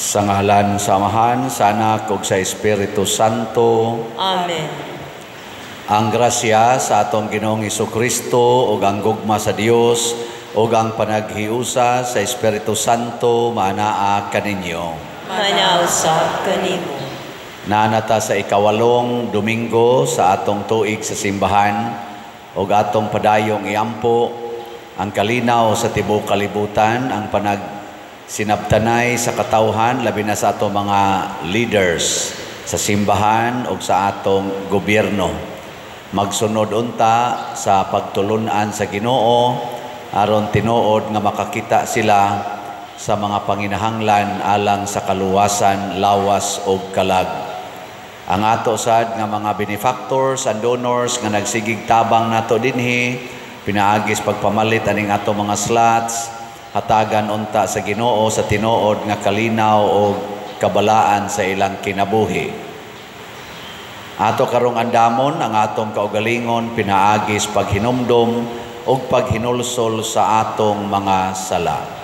Sa ngalan sa Amahan, sa Anak ug sa Espiritu Santo. Amen. Ang grasya sa atong Ginoong Kristo ug ang gugma sa Dios ug ang panaghiusa sa Espiritu Santo maanaa kaninyo. Maanaa usab kanimo. Naa na ta sa 8 Domingo sa atong tuig sa simbahan ug atong padayong iampo ang kalinaw sa tibuok kalibutan, ang panagsinabtanay sa katawhan, labi na sa atong mga leaders sa simbahan ug sa atong gobyerno. Magsunod unta sa pagtulunan sa Ginoo aron tinuod nga makakita sila sa mga panginahanglan alang sa kaluwasan, lawas ug kalag. Ang ato sad nga mga benefactors and donors nga nagsigig tabang nato dinhi pinaagis pagpamalit aning ato mga slots, hatagan unta sa Ginoo sa tinuod nga kalinaw o kabalaan sa ilang kinabuhi. Ato karong andamon ang atong kaugalingon pinaagis paghinumdom ug paghinulsol sa atong mga sala.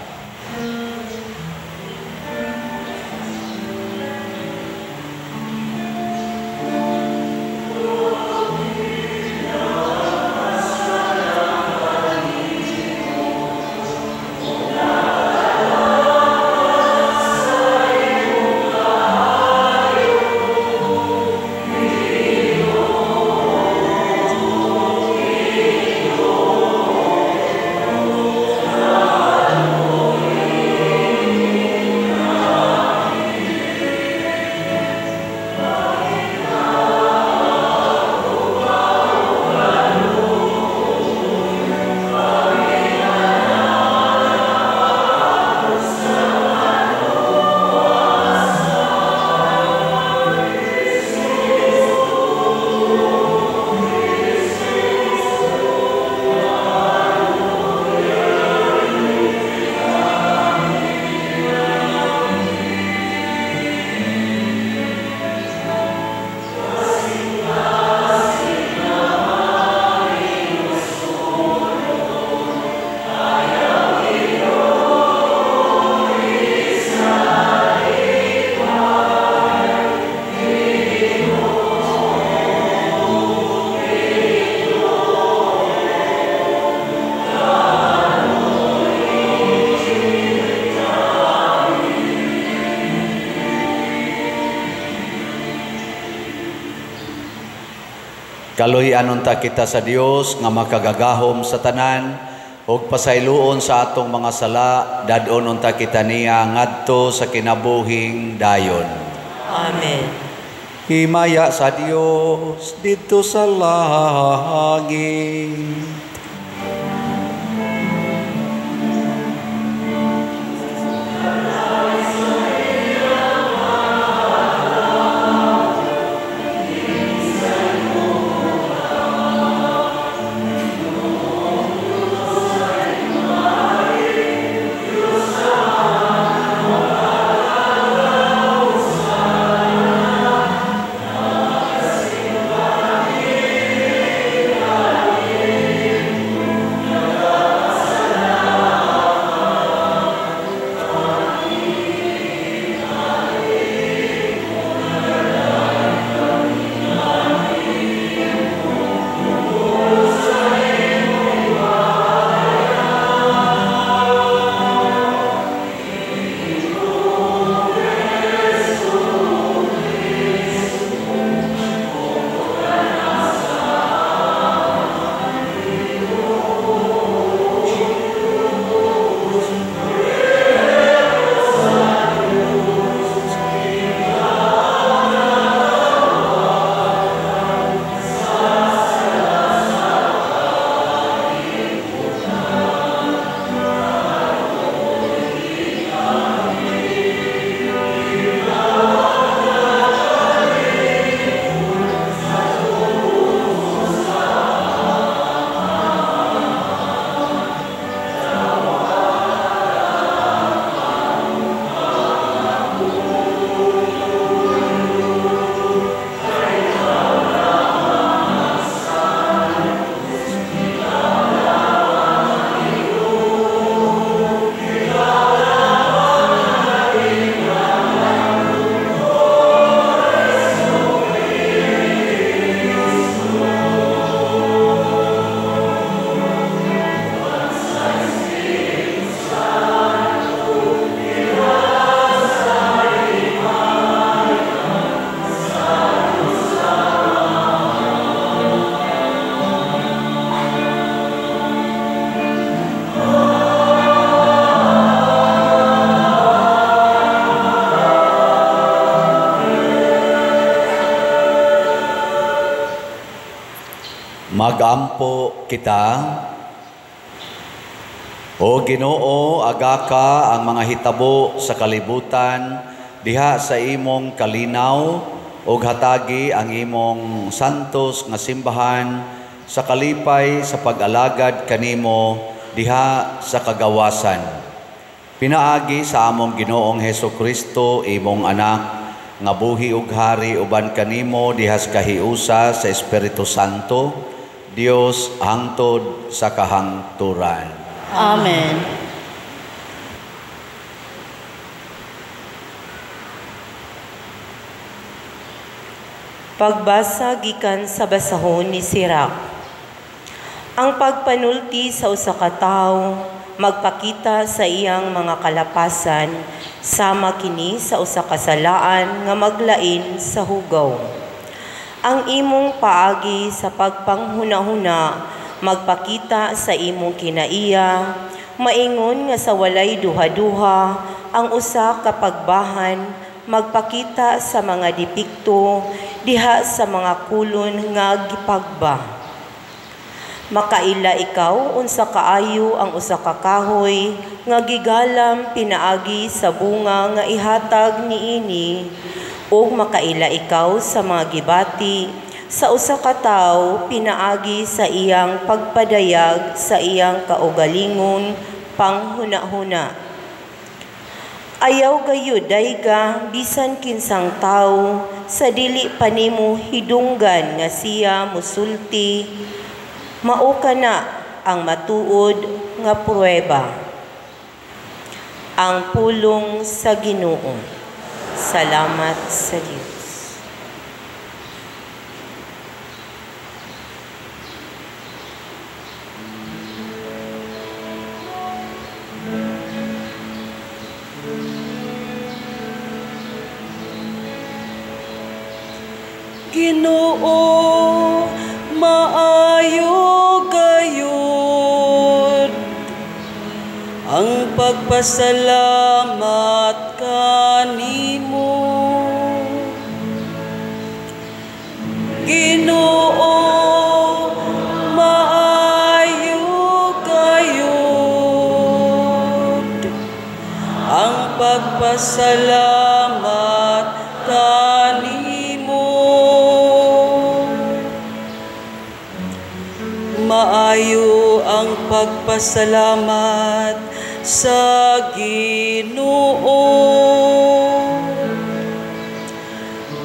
Kaluy-an unta kita sa Dios nga makagagahom sa tanan ug pasayloon sa atong mga sala, dad-on unta kita niya ngadto sa kinabuhing dayon. Amen. Himaya sa Dios didto sa langit. Magampo kita. O Ginoo, agaka ang mga hitabo sa kalibutan diha sa imong kalinaw ug hatagi ang imong santos nga simbahan sa kalipay sa pag-alagad kanimo diha sa kagawasan. Pinaagi sa among Ginoong Hesus Kristo, imong anak, nga buhi ug hari uban kanimo diha sa kahiusa sa Espiritu Santo, Dios hangtod sa kahangturan. Amen. Pagbasa gikan sa basahon ni Sirach. Ang pagpanulti sa usa ka tawo magpakita sa iyang mga kalapasan, sama kini sa usa ka salaan nga maglain sa hugaw. Ang imong paagi sa pagpanghunahuna magpakita sa imong kinaiya, maingon nga sa walay duha-duha ang usa ka pagbahan magpakita sa mga depekto diha sa mga kulon nga gipagba. Makaila ikaw unsa kaayo ang usa ka kahoy nga gigalam pinaagi sa bunga nga ihatag niini, ug makaila ikaw sa mga gibati sa usa ka tawo pinaagi sa iyang pagpadayag sa iyang kaugalingon panghunahuna. Ayaw gayud dayga bisan kinsang tawo sa dili pa nimo hidunggan nga siya musulti, mao kana ang matuod nga pruweba. Ang pulong sa Ginoo. Salamat sa Dios. Ginoo, maayo gayud ang pagpasalamat kanimo. Ginoo, maayo gayud ang pagpasalamat kanimo. Maayo ang pagpasalamat sa Ginoo.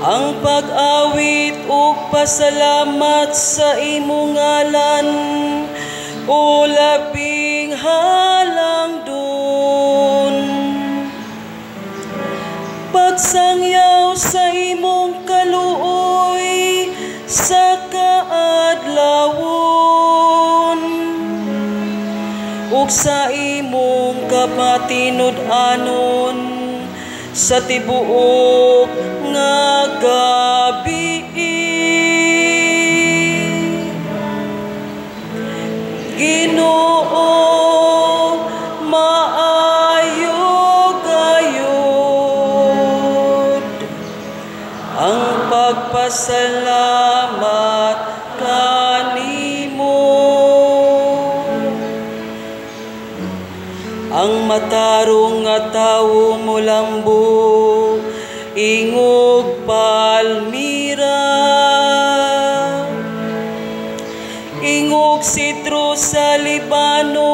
Ang pag-awit ug pasalamat sa imong ngalan, o labing halangdon. Pagsangyaw sa imong kaluoy sa kaadlawon, ug sa imong kapatinud-anon sa tibuok nga gabi. Ginoo, maayo gayud ang pagpasalamat kanimo. Ang matarong nga tawo molambo ingog palmira, ingog sidro sa Libano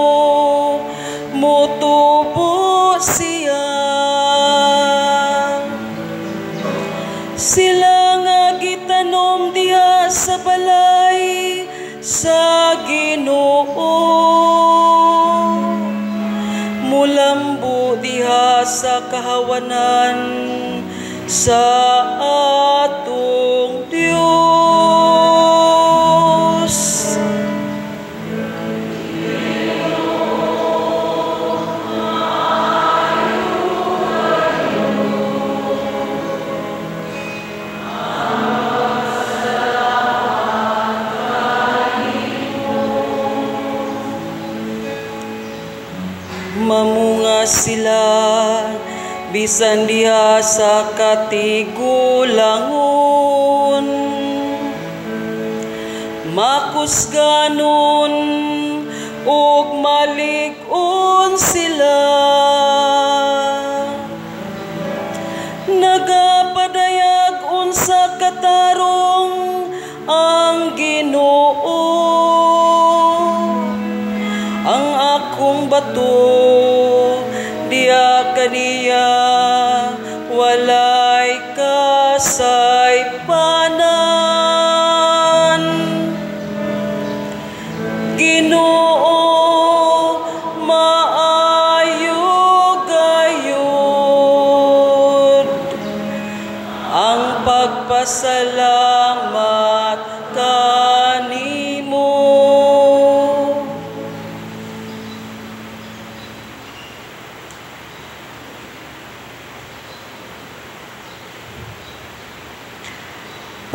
motubo siya. Sila nga gitanom diha sa balay sa Ginoo, mulambo diha sa kahawanan sa atong Dios. Mamunga sila bisan diha sa katigulangon, Makusganon ug malig-on sila. Nagapadayag unsa katarong ang Ginoo. Ang akong bato diya kaniya walay kasaypanan. Ginoo, maayo gayud ang pagpasalamat kanimo.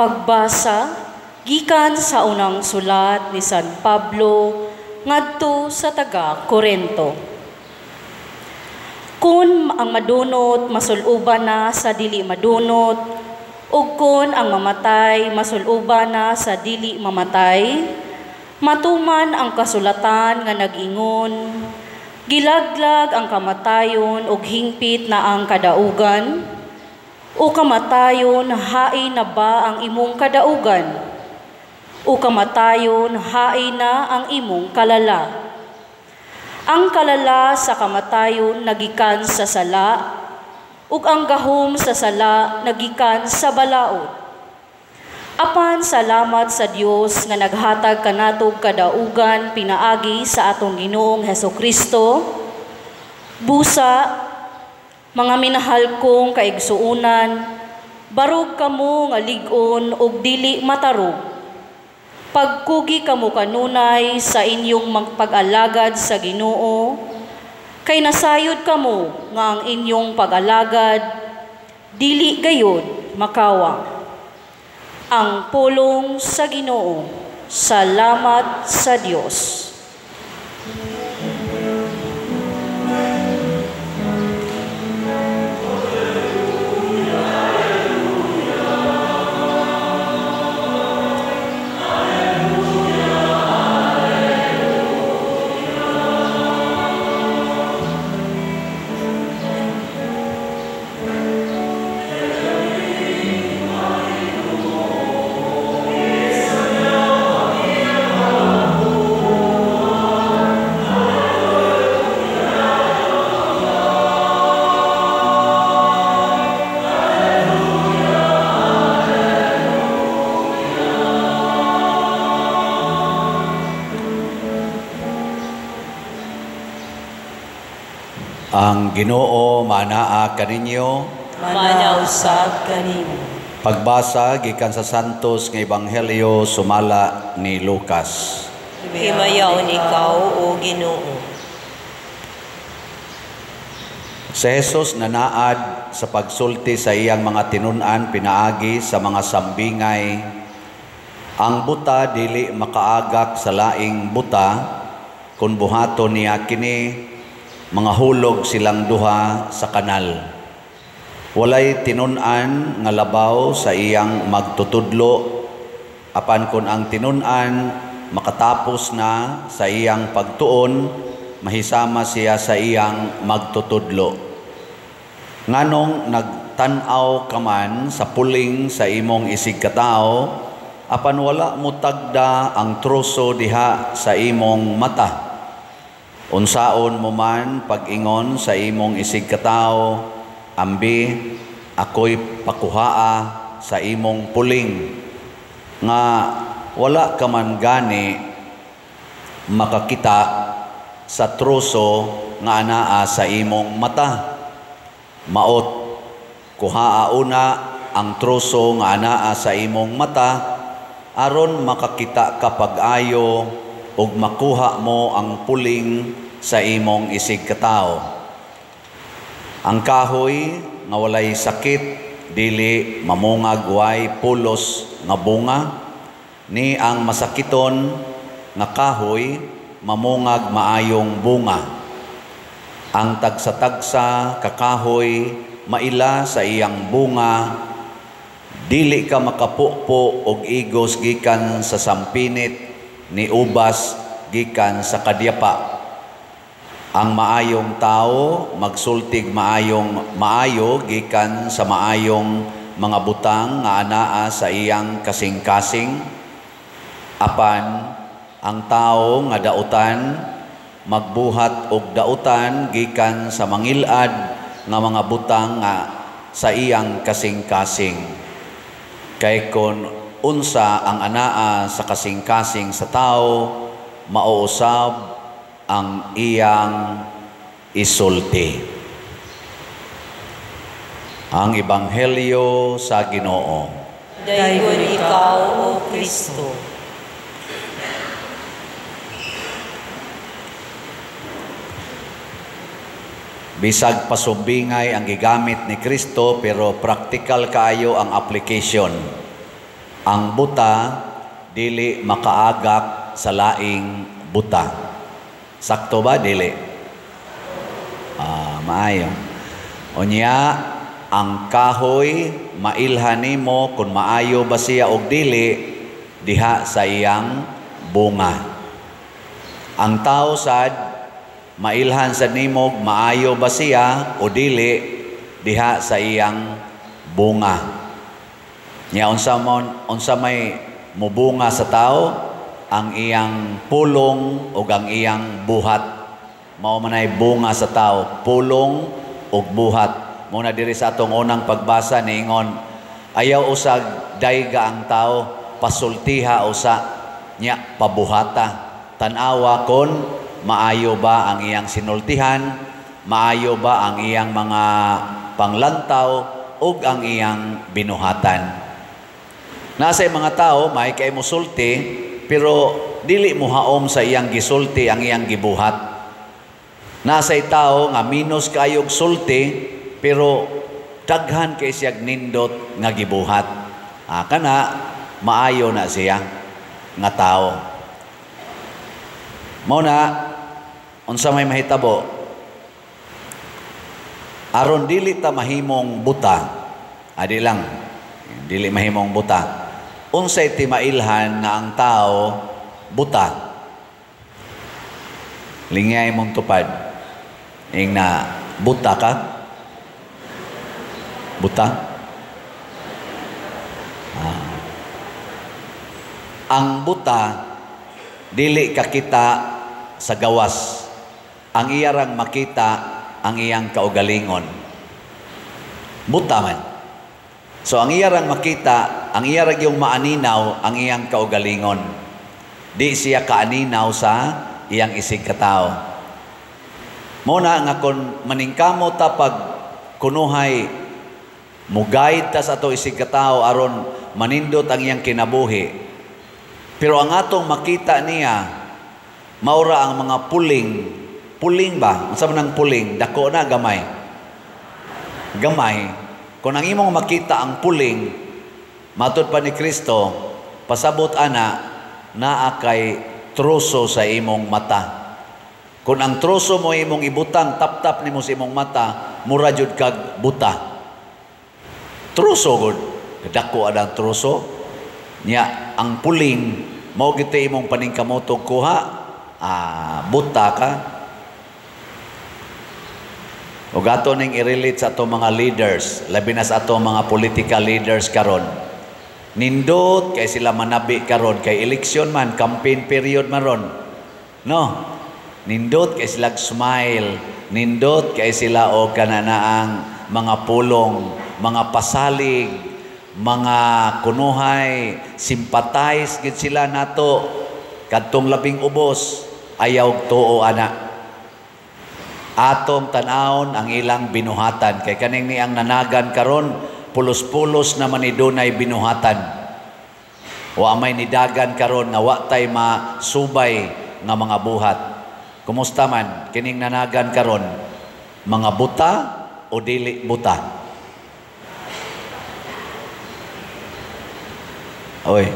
Pagbasa gikan sa unang sulat ni San Pablo ngadto sa taga Korinto. Kun ang madunot masuluban na sa dili madunot, ug kun ang mamatay masuluban na sa dili mamatay, matuman ang kasulatan nga nag-ingon, gilaglag ang kamatayon ug hingpit na ang kadaugan. O kamatayon, hain na ba ang imong kadaugan? O kamatayon, hain na ang imong kalala? Ang kalala sa kamatayon nagikan sa sala, ug ang gahom sa sala nagikan sa balaod. Apan salamat sa Dios nga naghatag kanatog kadaugan pinaagi sa atong Ginoong Hesukristo. Busa, mga minahal kong kaigsuonan, barog kamo nga lig-on ug dili matarog. Pagkugi kamo kanunay sa inyong magpag-alagad sa Ginoo, kay nasayod kamo nga ang inyong pag-alagad dili gayod makawang. Ang pulong sa Ginoo. Salamat sa Dios. Ang Ginoo manaa kaninyo, Mana usab kanimo. Pagbasa gikan sa Santos nga Ebanghelyo sumala ni Lucas. Himayaon ikaw, o Ginoo. Si Jesus nanaad sa pagsulti sa iyang mga tinun-an pinaagi sa mga sambingay. Ang buta dili makaagak sa laing buta, kun buhaton niya kini, mga hulog silang duha sa kanal. Walay tinun-an nga labaw sa iyang magtutudlo, apan kun ang tinun-an makatapos na sa iyang pagtuon, mahisama siya sa iyang magtutudlo. Nganong nagtan-aw ka man sa puling sa imong isigkatao, apan wala mo tagda ang troso diha sa imong mata. Unsaon mo man pag-ingon sa imong isigkatao, ambi, ako'y pakuhaa sa imong puling, nga wala ka man gani makakita sa troso nga anaa sa imong mata. Maot, kuhaa una ang troso nga anaa sa imong mata, aron makakita ka pag-ayo ug makuha mo ang puling sa imong isigkatao. Ang kahoy nga walay sakit dili mamungag way pulos nga bunga, ni ang masakiton nga kahoy mamungag maayong bunga. Ang tagsa-tagsa kakahoy maila sa iyang bunga, Dili ka makapupo og igos gikan sa sampinit ni ubas gikan sa kadyapa. Ang maayong tao magsultig maayong maayo gikan sa maayong mga butang nga anaa sa iyang kasing-kasing. Apan ang tao nga dautan magbuhat og dautan gikan sa mangilad nga mga butang nga sa iyang kasing-kasing. Kay kon unsa ang anaa sa kasing-kasing sa tao, mauusab ang iyang isulti. Ang Ebanghelyo sa Ginoo. Daygon ikaw, O Kristo. Bisag pasumbingay ang gigamit ni Kristo, pero praktikal kaayo ang application. Ang buta dili makaagak sa laing buta. Sakto ba dili? Maayo. Unya, ang kahoy mailhan nimo kung maayo ba siya og dili diha sa iyang bunga. Ang tao sad mailhan sa nimog maayo ba siya o dili diha sa iyang bunga. Nya unsa may mubunga sa tao, ang iyang pulong ug ang iyang buhat. Mao manay bunga sa tao, pulong ug buhat. Muna diri sa atong unang pagbasa niingon, ayaw usag dayga ang tao, pasultiha usa nya pabuhata. Tan-awa kon maayo ba ang iyang sinultihan, maayo ba ang iyang mga panglantaw ug ang iyang binuhatan. Nasa mga tao may kay mosulti pero dili mohaom sa iyang gisulti ang iyang gibuhat. Nasa tao nga minus kayog sulti pero daghan kay siyag nindot nga gibuhat. Kana maayo na siya nga tao. Mao na unsa may mahitabo aron dili ta mahimong buta. Adi lang dili mahimong buta. Unsay timailhan nga ang tao buta? Lingay mong tupad. Ing na buta ka? Buta? Ang buta dili kakita sa gawas. Ang iyarang makita ang iyang kaugalingon. Buta man. So ang iyarang makita, ang iyarang yung maaninaw ang iyang kaugalingon. Di siya kaaninaw sa iyang isig katao. Muna nga kon maningkamo ta pag kunuhay muguide ta sa ato isig katao aron manindot ang iyang kinabuhi. Pero ang atong makita niya maura ang mga puling. Puling ba? Unsa man ang puling? Dako na gamay. Gamay. Kung ang imong makita ang puling, matud pa ni Kristo, pasabot ana naa kay troso sa imong mata. Kung ang troso mo imong ibutang, tap-tap nimo sa imong mata, mura jud kag buta. Troso gud. Dako adang troso. Nya ang puling mao gito imong paningkamotog kuha, buta ka. Ug ato ning i-relate sa atong mga leaders, labi na sa atong mga political leaders karon. Nindot kay sila manabi karon kay eleksyon man, campaign period man ron. No? Nindot kay sila smile, nindot kay sila og kananaang mga pulong, mga pasalig, mga kunuhay, sympathize gid sila nato kadtong labing ubos, ayaw tuo ana. Atong tan-awon ang ilang binuhatan kay kaning ni ang nanagan karon pulos-pulos na man idunay binuhatan. Wa may nidagan karon nga wa tay masubay nga mga buhat. Kumusta man kining nanagan karon, mga buta o dili buta? Oy.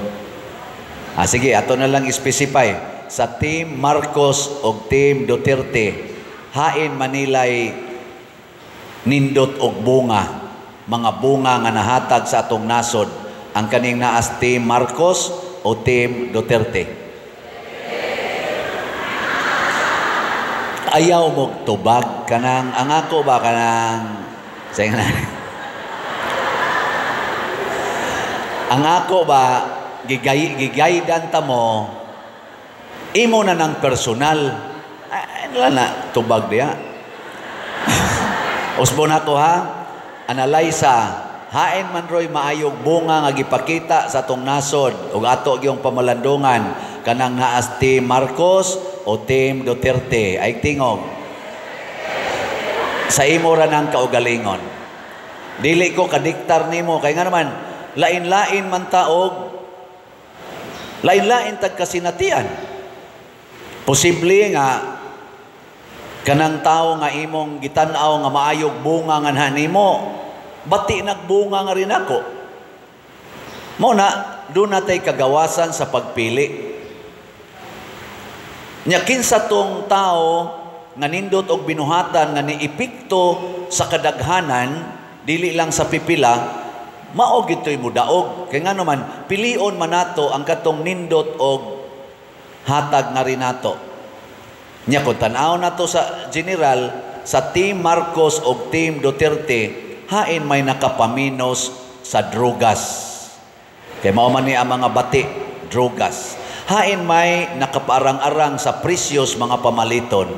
Sige, ato na lang i-specify sa Team Marcos o Team Duterte. Hain Manilay nindot og bunga. mga bunga nga nahatag sa atong nasod, ang kaning naas Team Marcos o Team Duterte? Ayaw mo tubag kanang ang ako ba kanang ang ako ba gigaydan ta mo imo na ng personal. Ay, wala na tubag diya. Usbon ako ha, analaysa hain man roy maayog bunga nga gipakita sa atong nasod ug ato gyung pamalandungan kanang naas Team Marcos o Team Duterte. Ay tingog sa imo ra nang kaugalingon. Dili ko kadiktar nimo kay nga naman lain-lain man taog, lain-lain tag kasinatian. Posible nga kanang tawo nga imong gitan-aw nga maayog bunga nga nimo, bati nagbunga nga rin ako. Mo na doon natay kagawasan sa pagpili. Nya kinsa tong tao nga nindot og binuhatan nga niepekto sa kadaghanan, dili lang sa pipila, mao gitoy mudaog. Kay ngano man pilion man nato ang katong nindot og hatag nga rin nato. Nya kung tan-aw nato sa general sa Team Marcos og Team Duterte, hain may nakapaminos sa drogas. Kay mao man ni ang mga bati, drogas. Hain may nakaparang-arang sa presyos mga pamaliton.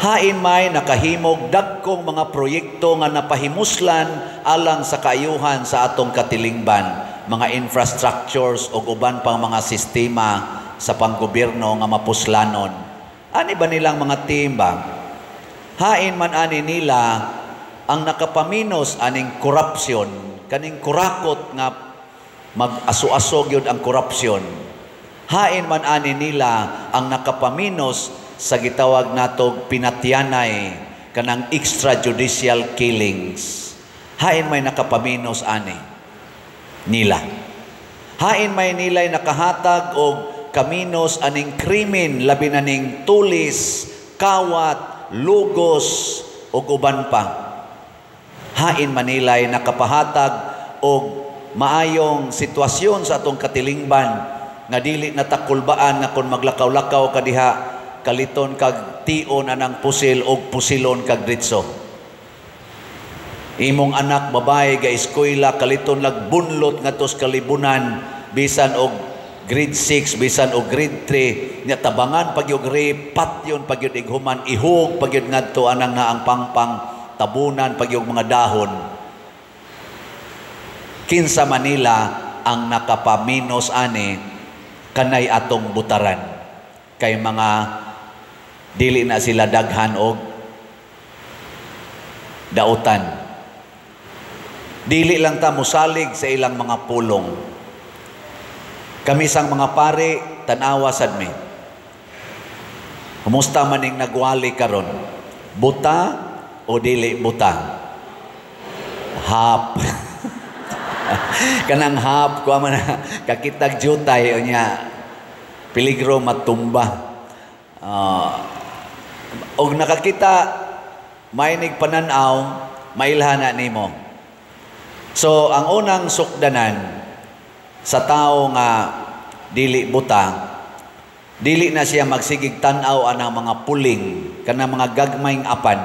Hain may nakahimog dagkong mga proyekto nga napahimuslan alang sa kaayuhan sa atong katilingban, mga infrastructures ug uban pang mga sistema sa panggobyerno nga mapuslanon. Ani ba nilang mga team ba? Hain man ani nila ang nakapaminos aning korupsyon, kaning kurakot nga mag-aso-aso gyud ang korupsyon. Hain man ani nila ang nakapaminos sa gitawag natog pinatyanay, kanang extrajudicial killings. Hain may nakapaminos ani nila. Hain may nilay nakahatag og kaminos aning krimen, labi na ning tulis, kawat, lugos ug uban pa. Hain manilay nakapahatag og maayong sitwasyon sa atong katilingban nga dili natakulbaan nga kon maglakaw-lakaw ka diha kaliton kag tion anang pusil og pusilon kag dritso. Imong anak babae ga eskwela kaliton lag bunlot ngadto sa kalibunan bisan og grade 6 bisan og grade 3 nya tabangan pagyog rape patyon pagyud ighuman ihug pagyud ngadto anang naang pangpang tabunan pagyog mga dahon. Kinsa Manila ang nakapaminos ani kanay atong butaran kay mga dili na sila daghan og dautan. Dili lang ta mosalig sa ilang mga pulong. Kami sang mga pare, tan-awa sad mi. Kumusta man ning nagwali karon? Buta o dili buta? Hap. Kanang hap kuha man kakitag jutay unya peligro matumba. Og nakakita mainig panan-aw, mailhan na nimo. So ang unang sukdanan sa tao nga dili buta, dili na siya magsigig tan-aw anang mga puling kanang mga gagmayng apan.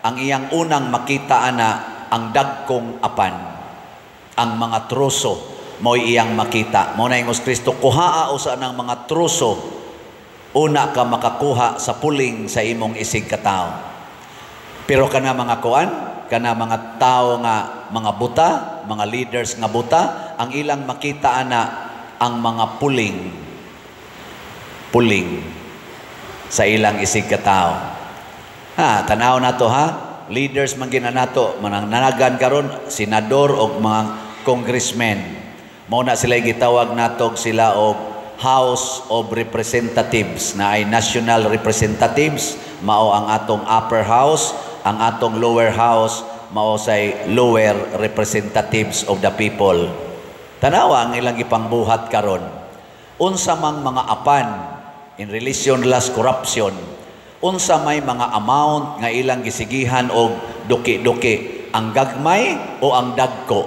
Ang iyang unang makita ana ang dagkong apan, ang mga troso mo'y iyang makita. Mao na ingos Kristo, kuhaa usa nang mga troso, una ka makakuha sa puling sa imong isig katao. Pero kana mga kuan, kana mga tao nga mga buta, mga leaders nga buta, ang ilang makita ana ang mga puling, puling sa ilang isig katao. Ha, tanaw nato ha, leaders man gina nato, manang nanagan karon senador og mga congressmen. Mao na sila gitawag natog sila og House of Representatives, na ay national representatives, mao ang atong upper house, ang atong lower house mao say lower representatives of the people. Tanawa ang ilang gipangbuhat karon. Unsa mang mga apan in relation las corruption, unsa may mga amount nga ilang gisigihan og duki-duki Ang gagmay o ang dagko?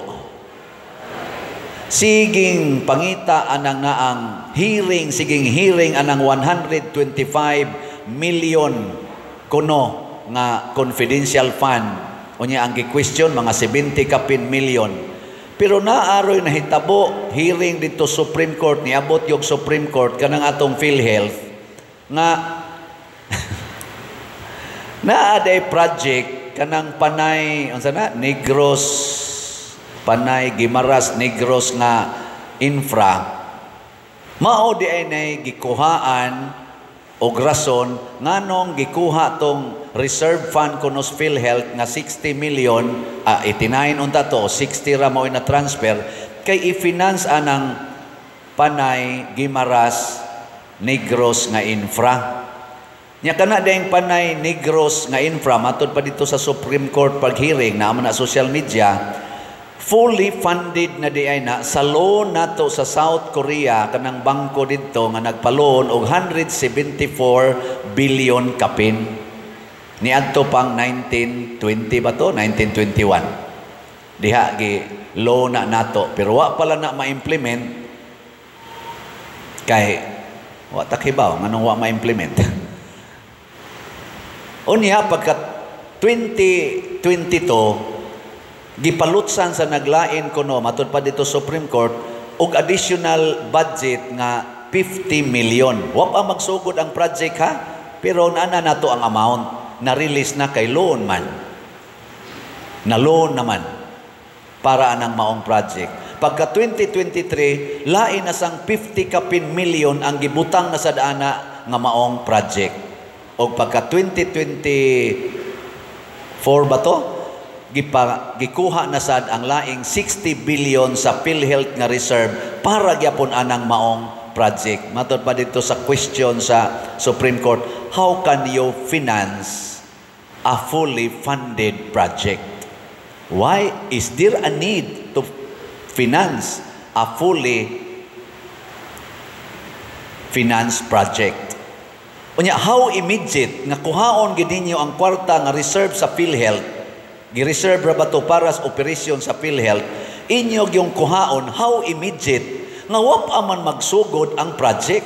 Siging pangita anang naang hearing, siging hearing anang 125 million kuno nga confidential fund. Unya ang gi-question mga 70 kapin million. Pero naaroy nahitabo hearing dito Supreme Court, niabot yung Supreme Court kanang atong PhilHealth nga naa day project kanang Panay, unsa na, Negros, Panay Guimaras Negros nga infra. Mao di ay nay gikuhaan og rason nganong gikuha tong reserve fund kuno sa PhilHealth nga 60 million, 89 unta to, 60 ra mao na transfer kay i-finance anang Panay Guimaras Negros nga infra. Nya kana dayong Panay Negros nga infra, matud pa dito sa Supreme Court pag hearing na na social media, fully funded na di ay na sa loan nato sa South Korea, kanang bangko didto nga nagpa-loan og 174 billion kapin niadto pang 1920 ba to, 1921 diha gi loan na nato, pero wa pala na ma-implement kay wa ta kibaw nganong wa ma-implement. Unya pagka 2022, gipalutsan sa naglain kuno, matud pa dito Supreme Court, og additional budget nga 50 million. Wa pa magsugod ang project ha, pero naa nato ang amount na release na kay loan man. Na loan naman para anang maong project. Pagka 2023, lain na sang 50 kapin million ang gibutang na sa daana nga maong project. Og pagka 2024 ba to? Gikuha na sad ang laing 60 billion sa PhilHealth nga reserve para gyapon anang maong project. Matod pa dito sa question sa Supreme Court, how can you finance a fully funded project? Why is there a need to finance a fully financed project? Unya, how immediate nga kuhaon gid ninyo ang kwarta nga reserve sa PhilHealth? Gi-reserve ra ba to para sa operation sa PhilHealth? Inyo yung kuhaon, how immediate nga wa pa man magsugod ang project?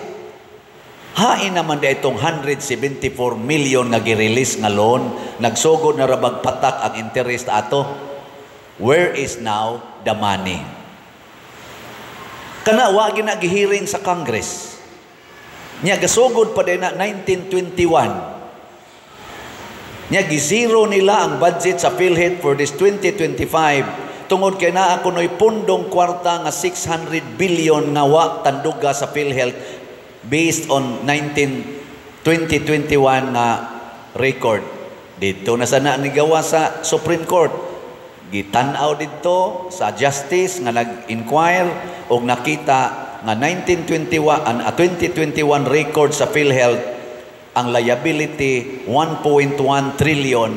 Hain naman di itong 174 million nga gi-release nga loan, nagsugod na ra bag patak ang interest ato. Where is now the money? Kana wa gina gihearing sa Congress. Nya gasugod pa din na 1921. Nya gi-zero nila ang budget sa PhilHealth for this 2025 tungod kay naa kunoy pundong kwarta nga 600 billion nga wa tanduga sa PhilHealth based on 19 2021 nga record. Dito na sana ni gawa sa Supreme Court. Gitan-aw didto sa justice nga nag-inquire og nakita nga 1921 ang 2021 record sa PhilHealth, ang liability 1.1 trillion,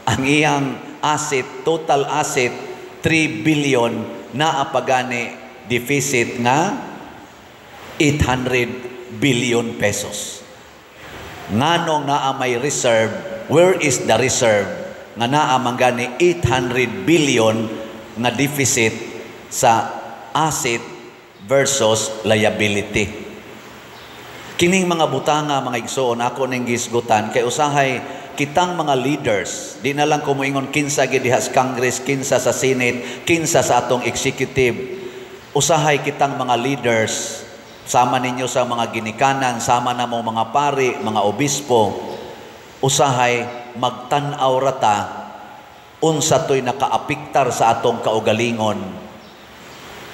ang iyang asset, total asset 3 billion, naa pa gani deficit nga 800 billion pesos. Nganong naa may reserve? Where is the reserve nga naa man gani 800 billion nga deficit sa asset versus liability? Kining mga butanga, mga igsoon, ako ning gisgutan kay usahay kitang mga leaders, di na lang ko moingon kinsa gid diha sa Congress, kinsa sa Senate, kinsa sa atong executive. Usahay kitang mga leaders, sama ninyo sa mga ginikanan, sama na mo mga pari, mga obispo, usahay magtan-aw rata unsa to'y nakaapiktar sa atong kaugalingon.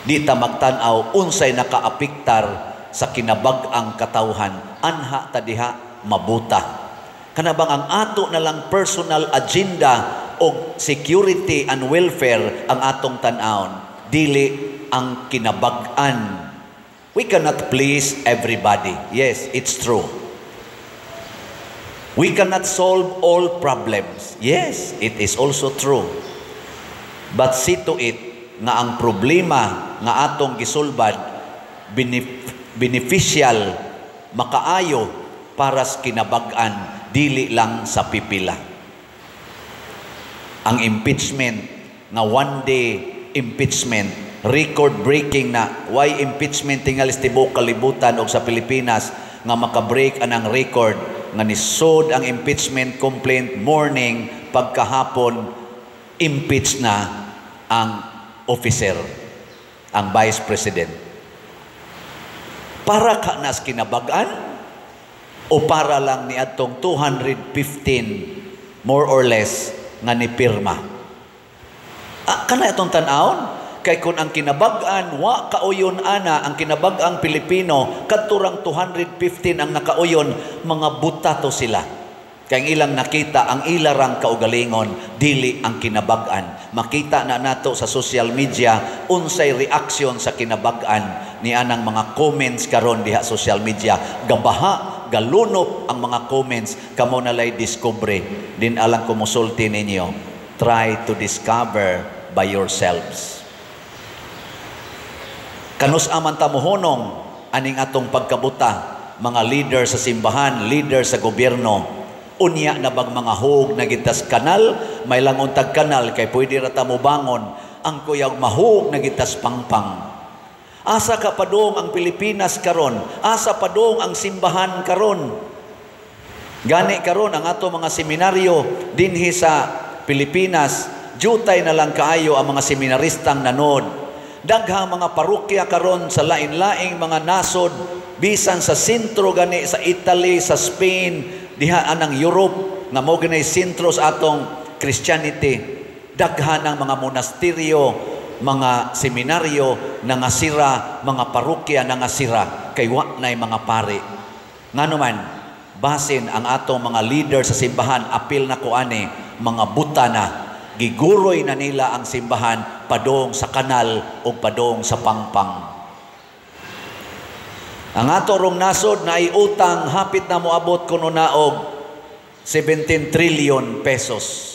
Di ta magtan-aw unsay nakaapiktar sa kinabag-ang katawhan. Anha ta diha mabuta. Kana bang ang ato na lang personal agenda og security and welfare ang atong tan-awon, dili ang kinabag-an. We cannot please everybody. Yes, it's true. We cannot solve all problems. Yes, it is also true. But see to it nga ang problema nga atong gisulbad beneficial, makaayo para sa kinabag-an, dili lang sa pipila. Ang Ang impeachment nga one day impeachment, record breaking na. Why impeachment tingali sa tibuok kalibutan og sa Pilipinas nga maka-break anang record nga nisod ang impeachment complaint morning, pagkahapon impeach na ang officer, ang vice president? Para ka nas kinabag-an o para lang ni atong 215 more or less nga ni pirma? Ah, kana itong tan-awon? Kay kung ang kinabag-an wa kauyon ana ang kinabag-ang Pilipino, kadturang 215 ang nakauyon, mga buta to sila. Kay ang ilang nakita ang ilarang kaugalingon, dili ang kinabag-an. Makita na nato sa social media unsay reaksyon sa kinabag-an ni anang mga comments karon diha social media. Gabaha, galunop ang mga comments, kamo nalay discover. Din alang ko musulti ninyo, try to discover by yourselves. Kanus aman ta mohunong aning atong pagkabuta, mga leader sa simbahan, leader sa gobyerno? Unya na bag mga hug na gitas kanal, may lang untag kanal kay pwede ra ta mobangon, ang kuyag mahug na gitas pangpang. Asa ka padung ang Pilipinas karon? Asa padung ang simbahan karon? Gani karon ang ato mga seminaryo dinhi sa Pilipinas, jutay na lang kaayo ang mga seminaristang nanod. Daghang mga parokya karon sa lain-laing mga nasod, bisan sa sentro gani sa Italy, sa Spain, diha anang Europe nga mao ganay sentro sa atong Christianity. Daghan ang mga monasteryo, mga seminaryo nangasira, mga parokya nangasira kay wa nay mga pari. Ngano man, basin ang atong mga leader sa simbahan, apil na ko ani, mga buta na, giguroy na nila ang simbahan padong sa kanal o padong sa pangpang. Ang ato rong nasod na utang hapit na moabot kuno na og 17 trillion pesos.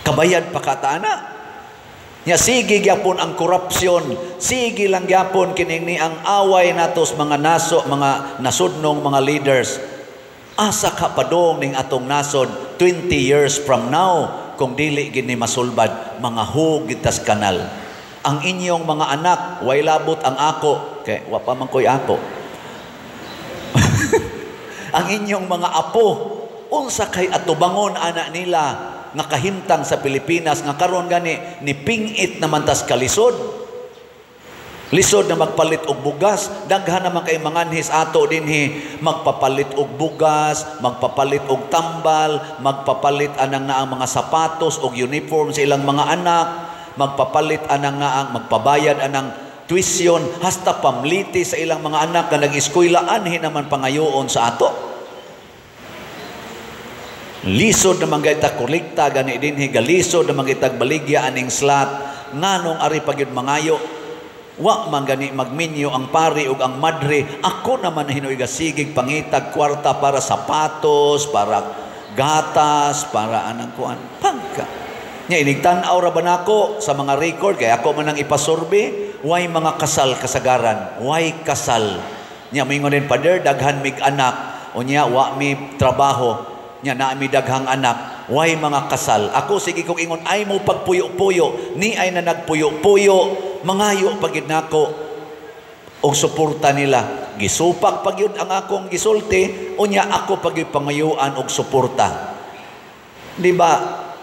Kabayad pa kataana. Nya sige gyapon ang korupsyon, sige lang gyapon kining ni ang away natos mga naso, mga nasudnong mga leaders. Asa ka padong ning atong nasod 20 years from now kung dili gini masulbad, mga hug gitas kanal. Ang inyong mga anak, way labot ang ako, kay wa pa man koy ako. Ang inyong mga apo, unsa kay atubangon ana nila nga kahimtang sa Pilipinas nga karon gani ni pingit naman tas kalisod. Lisod na magpalit og bugas, daghan naman kay manganhis ato dinhi, magpapalit og bugas, magpapalit og tambal, magpapalit anang na ang mga sapatos og uniform sa ilang mga anak, magpapalit anang nga ang magpabayad anang tuition, hasta pamliti sa ilang mga anak nga nag-eskwela, anhi naman pangayoon sa ato. Lisod naman gayta kolekta gani dinhi, galisod naman gaytag baligya aning slot, nganong ari pa gyud mangayo. Wa man gani magminyo ang pari ug ang madre. Ako naman hinuoy gasigig pangitag kwarta para sapatos, para gatas, para anang kuan. Pagka. Nya inigtan-aw ra ba nako sa mga record kay ako man ang ipasurvey, way mga kasal kasagaran, way kasal. Nya moingon din, "Pader, daghan mig anak." Unya wa mi trabaho. Nya naa mi daghang anak, way mga kasal. Ako sige kong ingon, ay mo pagpuyo-puyo, ni ay na nagpuyo-puyo, mangayo pagid nako og suporta nila. Gisupak pagyud ang akong gisulti, unya ako pagyud pangayuan og suporta. Di ba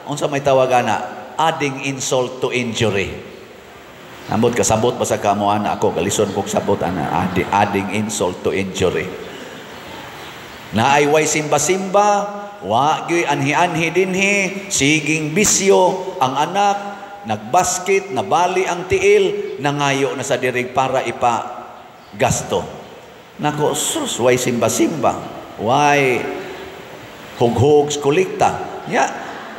unsa may tawag ana? Adding insult to injury. Ambot kasabot basta kamo ana, ako galison kog sabot ana, adding insult to injury. Naay way simba-simba, wa gyud anhi-anhi dinhi, siging bisyo ang anak, nagbasket, nabali ang tiil, nangayo na sa dirig para ipa gasto. Nako, sus, way simba-simba, way hughog kolekta. Ya,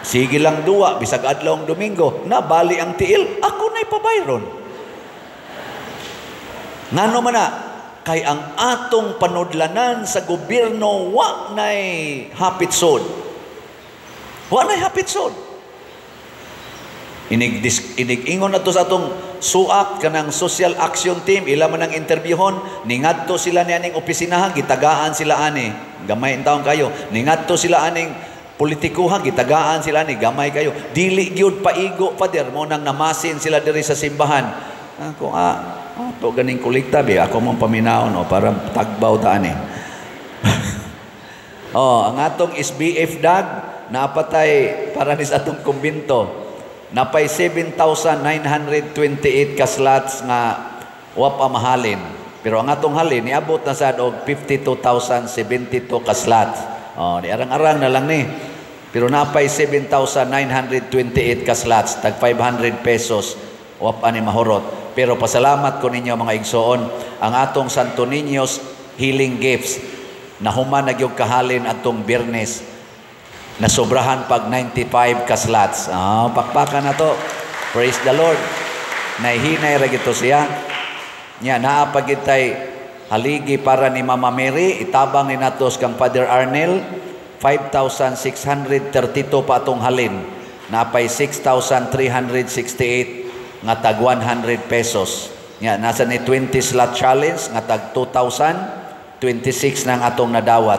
sige lang duwa, bisag adlaw ang Domingo, nabali ang tiil, ako na ipabayron. Ngano man na, kay ang atong panudlanan sa gobyerno wa nay hapit sod. Wa nay hapit sod. Inig-ingon na to sa atong suak kanang social action team, ila man ang interviewhon, ningadto sila ni aning opisinahan, gitagaan sila ani. Gamay in taon kayo, ningadto sila aning Politikuha gitagaan sila ni gamay kayo. Dili gyud paigo, pader mo nang namasin sila diri sa simbahan. Ako to ganing kolekta bi ako mong paminaon no para tagbaw ta ani. Oh, ang atong SBF dag napatay para ni sa atong kumbinto. Napay 7,928 ka slots nga wa pa mahalin. Pero ang atong halin niabot na sad og 52,072 ka slots. Oh, di arang-arang na lang ni. Pero napay 7,928 ka slots, tag 500 pesos wa pa ni mahurot. Pero pasalamat ko ninyo mga igsoon, ang atong Santo Niño's Healing Gifts nahuman na gyud kahalin atong Biyernes. Nasobrahan pag 95 ka slots. Ah, pakpakan na to. Praise the Lord. Nahihinay ra gito siya. Nya naa pa gid tay haligi para ni Mama Mary, itabang ni natos kang Father Arnel 5,632 pa atong halin. Napay 6,368 nga tag 100 pesos. Nya nasa ni 20 slot challenge nga tag 2,026 nang atong nadawat.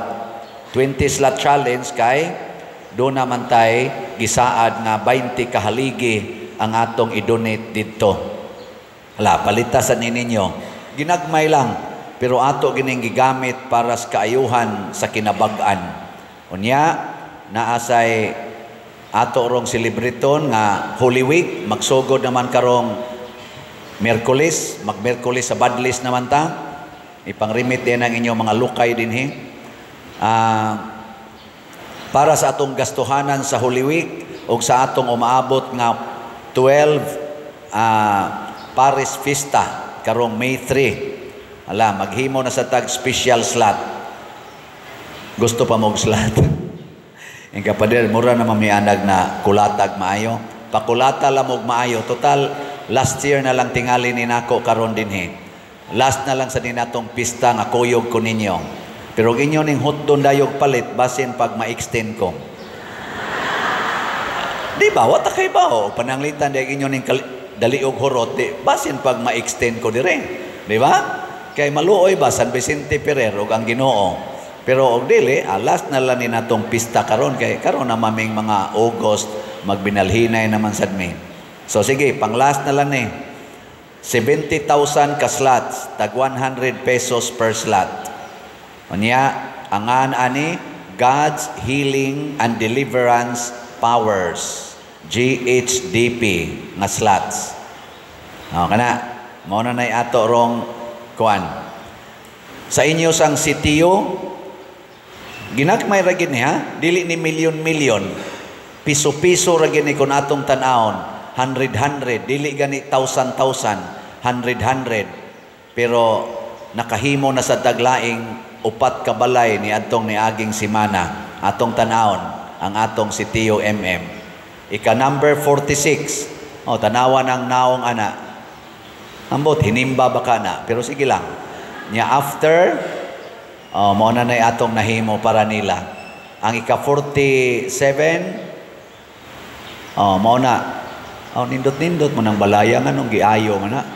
20 slot challenge kay do naman tay gisaad nga 20 kahaligi ang atong i-donate didto. Hala, palitasan ni ninyo. Ginagmay lang, pero ato gining gigamit para sa kaayuhan sa kinabag-an. Unya, naasay ato rong selebriton nga Holy Week, magsugod naman karong Miyerkules, mag-Miyerkules sa Badlis naman ta. Ipangrimit din ang inyong mga lukay dinhi. Para sa atong gastuhanan sa Holy Week o sa atong umaabot nga 12 Paris Fiesta karong May 3. Ala, maghimo na sa tag special slot. Gusto pa mong slot. Ang kapader, mura na mamianag na kulatag maayo. Pakulata lang og maayo. Total, last year na lang tingali ni nako karon dinhi. Last na lang sa dinatong pista nga kuyog ko ninyo. Pero inyo ning hotdon dayog palit basin pag ma-extend ko. Di ba? Wata kay ba? O, pananglitan dayog inyo ning daliog hurot, di, basin pag ma-extend ko dire. Di ba? Kay maluoy ba San Vicente Ferrer og ang Ginoo. Pero og dili, last na lang ni natong pista karon kay karon na maming mga August magbinalhinay naman sad mi. So sige, pang last na lang ni 70,000 ka slots, tag 100 pesos per slot. Unya, angan ani God's Healing and Deliverance Powers, GHDP nga slots. O, kana, mao na nay ato rong kuan. Sa inyo sang sitio, ginagmay ra gid niya, dili ni milyon-milyon, piso-piso ra gid ni kun atong tan-awon, 100-100, dili gani thousand-thousand, 100-100. Pero nakahimo na sa taglaing upat ka balay ni adtong niaging semana, atong tan-awon ang atong sitio MM. Ika number 46. O, tanawan ang naong ana. Ambot, hinimba ba ka na? Pero sige lang. Nya after, oh, mao na nay atong nahimo para nila. Ang ika 47, oh, mao na. Oh, nindot-nindot mo ng balaya nga nung giayo nga na.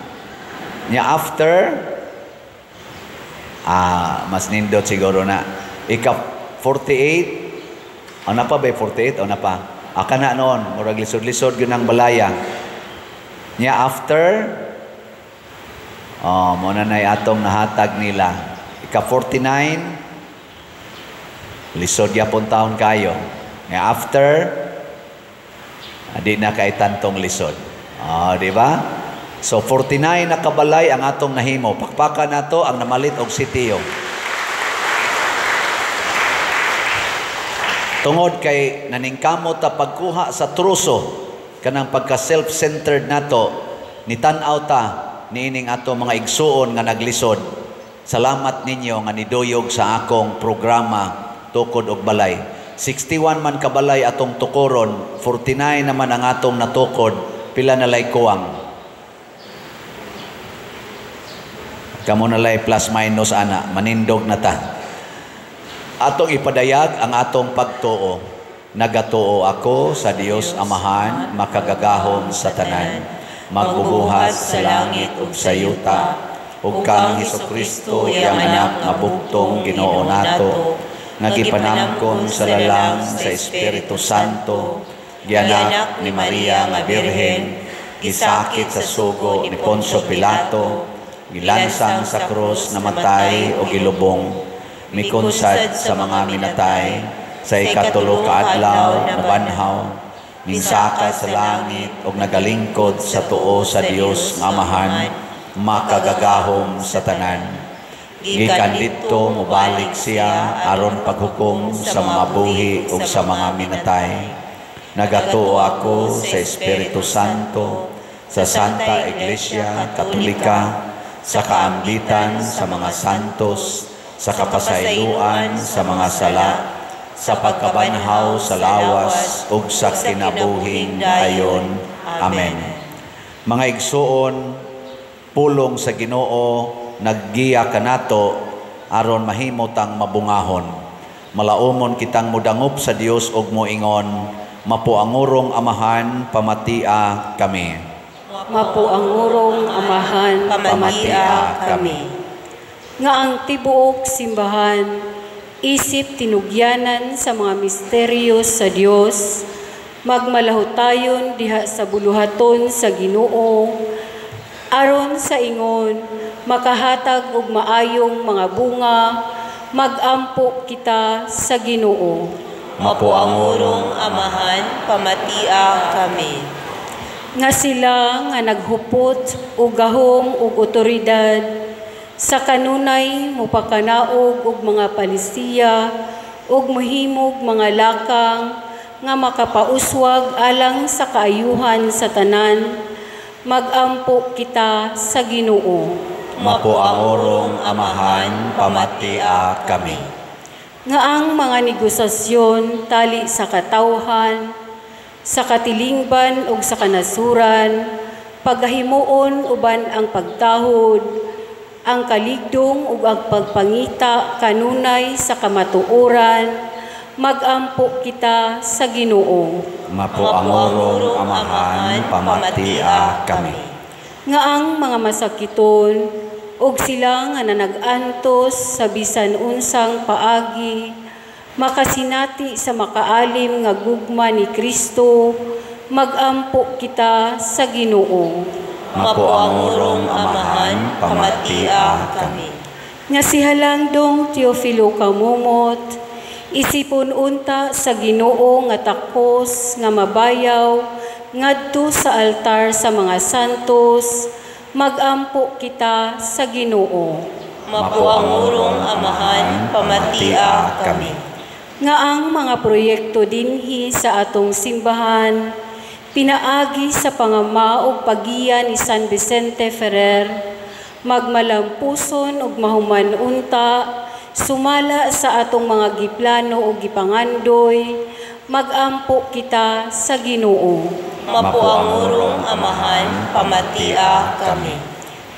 Nya after, mas nindot siguro na. Ika 48, ano pa ba 48? Ano pa? Aka na noon, murag lisod-lisod yun ang balaya. Nya after, oh, muna na'y atong nahatag nila. Ika 49, lisod yapon taon kayo. Nya after, di na kay tantong lisod. Oh, di ba? So 49 na kabalay ang atong nahimo. Pakpakan nato ang namalit og sitio. Tungod kay naningkamot ta pagkuha sa truso kanang pagka self-centered nato, nitan-aw ta niining ato mga igsuon nga naglisod. Salamat ninyo nga niduyog sa akong programa tukod og balay. 61 man kabalay atong tukoron, 49 naman ang atong natukod, pila na lay kuwang. Kamo na lay plus minus ana, manindog na ta. Atong ipadayag ang atong pagtuo. Nagatuo ako sa Dios Amahan, makagagahom sa tanan, magbubuhat sa langit ug sa yuta, ug kang Hesukristo iyang anak nga bugtong Ginoo nato, nga gipanamkon sa lalang sa Espiritu Santo, gianak ni Maria nga Birhen, gisakit sa sugo ni Poncio Pilato, gilansang sa krus, namatay o gilubong, mikunsad sa mga minatay, sa ikatulo ka adlaw nabanhaw, minsaka sa langit ug nagalingkod sa tuo sa Dios nga Amahan, makagagahom sa tanan. Gikan didto mobalik siya aron paghukom sa mga buhi ug sa mga minatay. Nagatuo ako sa Espiritu Santo, sa Santa Iglesia Katolika, sa kaambitan sa mga santos, sa kapasayloan sa mga sala, sa pagkabanhaw sa lawas ug sa kinabuhing dayon. Amen. Mga igsuon, pulong sa Ginoo naggiya kanato aron mahimo tang mabungahon. Malaumon kitang mudangop sa Dios ug moingon, Mapuangurong Amahan, pamatia kami. Mapuangurong Amahan, pamatia kami. Nga ang tibuok simbahan isip tinugyanan sa mga misteryo sa Dios, magmalahutayon diha sa buluhaton sa Ginoo, aron sa ingon makahatag og maayong mga bunga, magampo kita sa Ginoo. Mapuangurong Amahan, pamatia kami. Nga sila nga naghupot og gahom ug otoridad sa kanunay mopakanaog og mga palisiya ug mohimog mga lakang nga makapauswag alang sa kaayuhan sa tanan, magampo kita sa Ginoo. Mapuangurong Amahan, pamatia kami. Nga ang mga negosasyon tali sa katawhan, sa katilingban ug sa kanasuran, paghimuon uban ang pagtahod, ang kaligdong ug ang pagpangita kanunay sa kamatuoran, magampo kita sa Ginoo. Mapuangurong Amahan, pamatia kami. Nga ang mga masakiton ug sila nga nanag-antos sa bisan unsang paagi, makasinati sa makaalim nga gugma ni Kristo, magampo kita sa Ginoo. Mapuangurong Amahan, pamatia kami. Nga si Halangdong Teofilo Camomot, isipon unta sa Ginoo nga takos nga mabayaw ngadto sa altar sa mga santos, magampo kita sa Ginoo. Mapuangurong Amahan, pamatia kami. Nga ang mga proyekto dinhi sa atong simbahan, pinaagi sa pangama ug pagiya ni San Vicente Ferrer, magmalampuson ug mahuman unta, sumala sa atong mga giplano ug gipangandoy, magampo kita sa Ginoo. Mapuangurong Amahan, pamatia kami.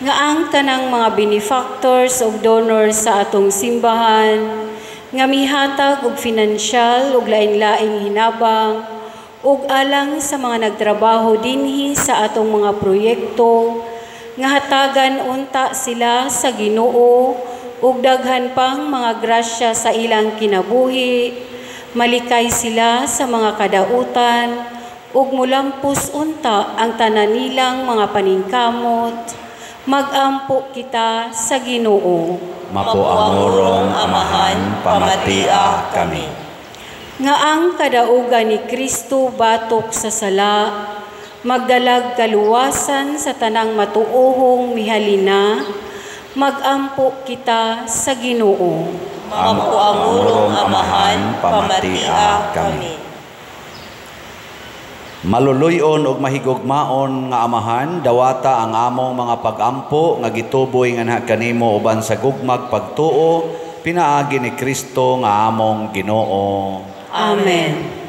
Nga ang tanang mga benefactors ug donors sa atong simbahan, nga mihatag og finansyal ug lain-laing hinabang, ug alang sa mga nagtrabaho dinhi sa atong mga proyekto, nga hatagan unta sila sa Ginoo ug daghan pang mga grasya sa ilang kinabuhi, malikay sila sa mga kadautan, ug mulampos unta ang tanan nilang mga paningkamot, magampo kita sa Ginoo. Mapuangurong Amahan, pamatia kami. Nga ang kadaugan ni Kristo batok sa sala, magdalag kaluwasan sa tanang matuohong mihalina, magampo kita sa Ginoo. Mapuangurong Amahan, pamatia kami. Maluluyon og mahigugmaon nga Amahan, dawata ang among mga pagampo nga gituboy nganha kanimo uban sa gugmag pagtuo, pinaagi ni Kristo nga among Ginoo. Amen.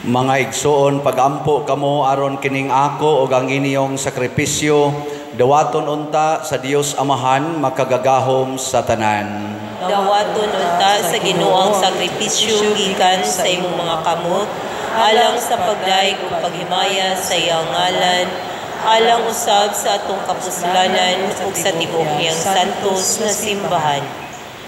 Mga igsoon, pagampo kamo aron kining ako ug ang inyong sakripisyo dawaton unta sa Dios Amahan makagagahom sa tanan. Dawaton unta sa Ginoo ang sakripisyo gikan sa imong mga kamot, alang sa pagdayeg ug paghimaya sa iyang ngalan, alang usab sa atong kapuslanan ug sa tibuok niyang santos na simbahan.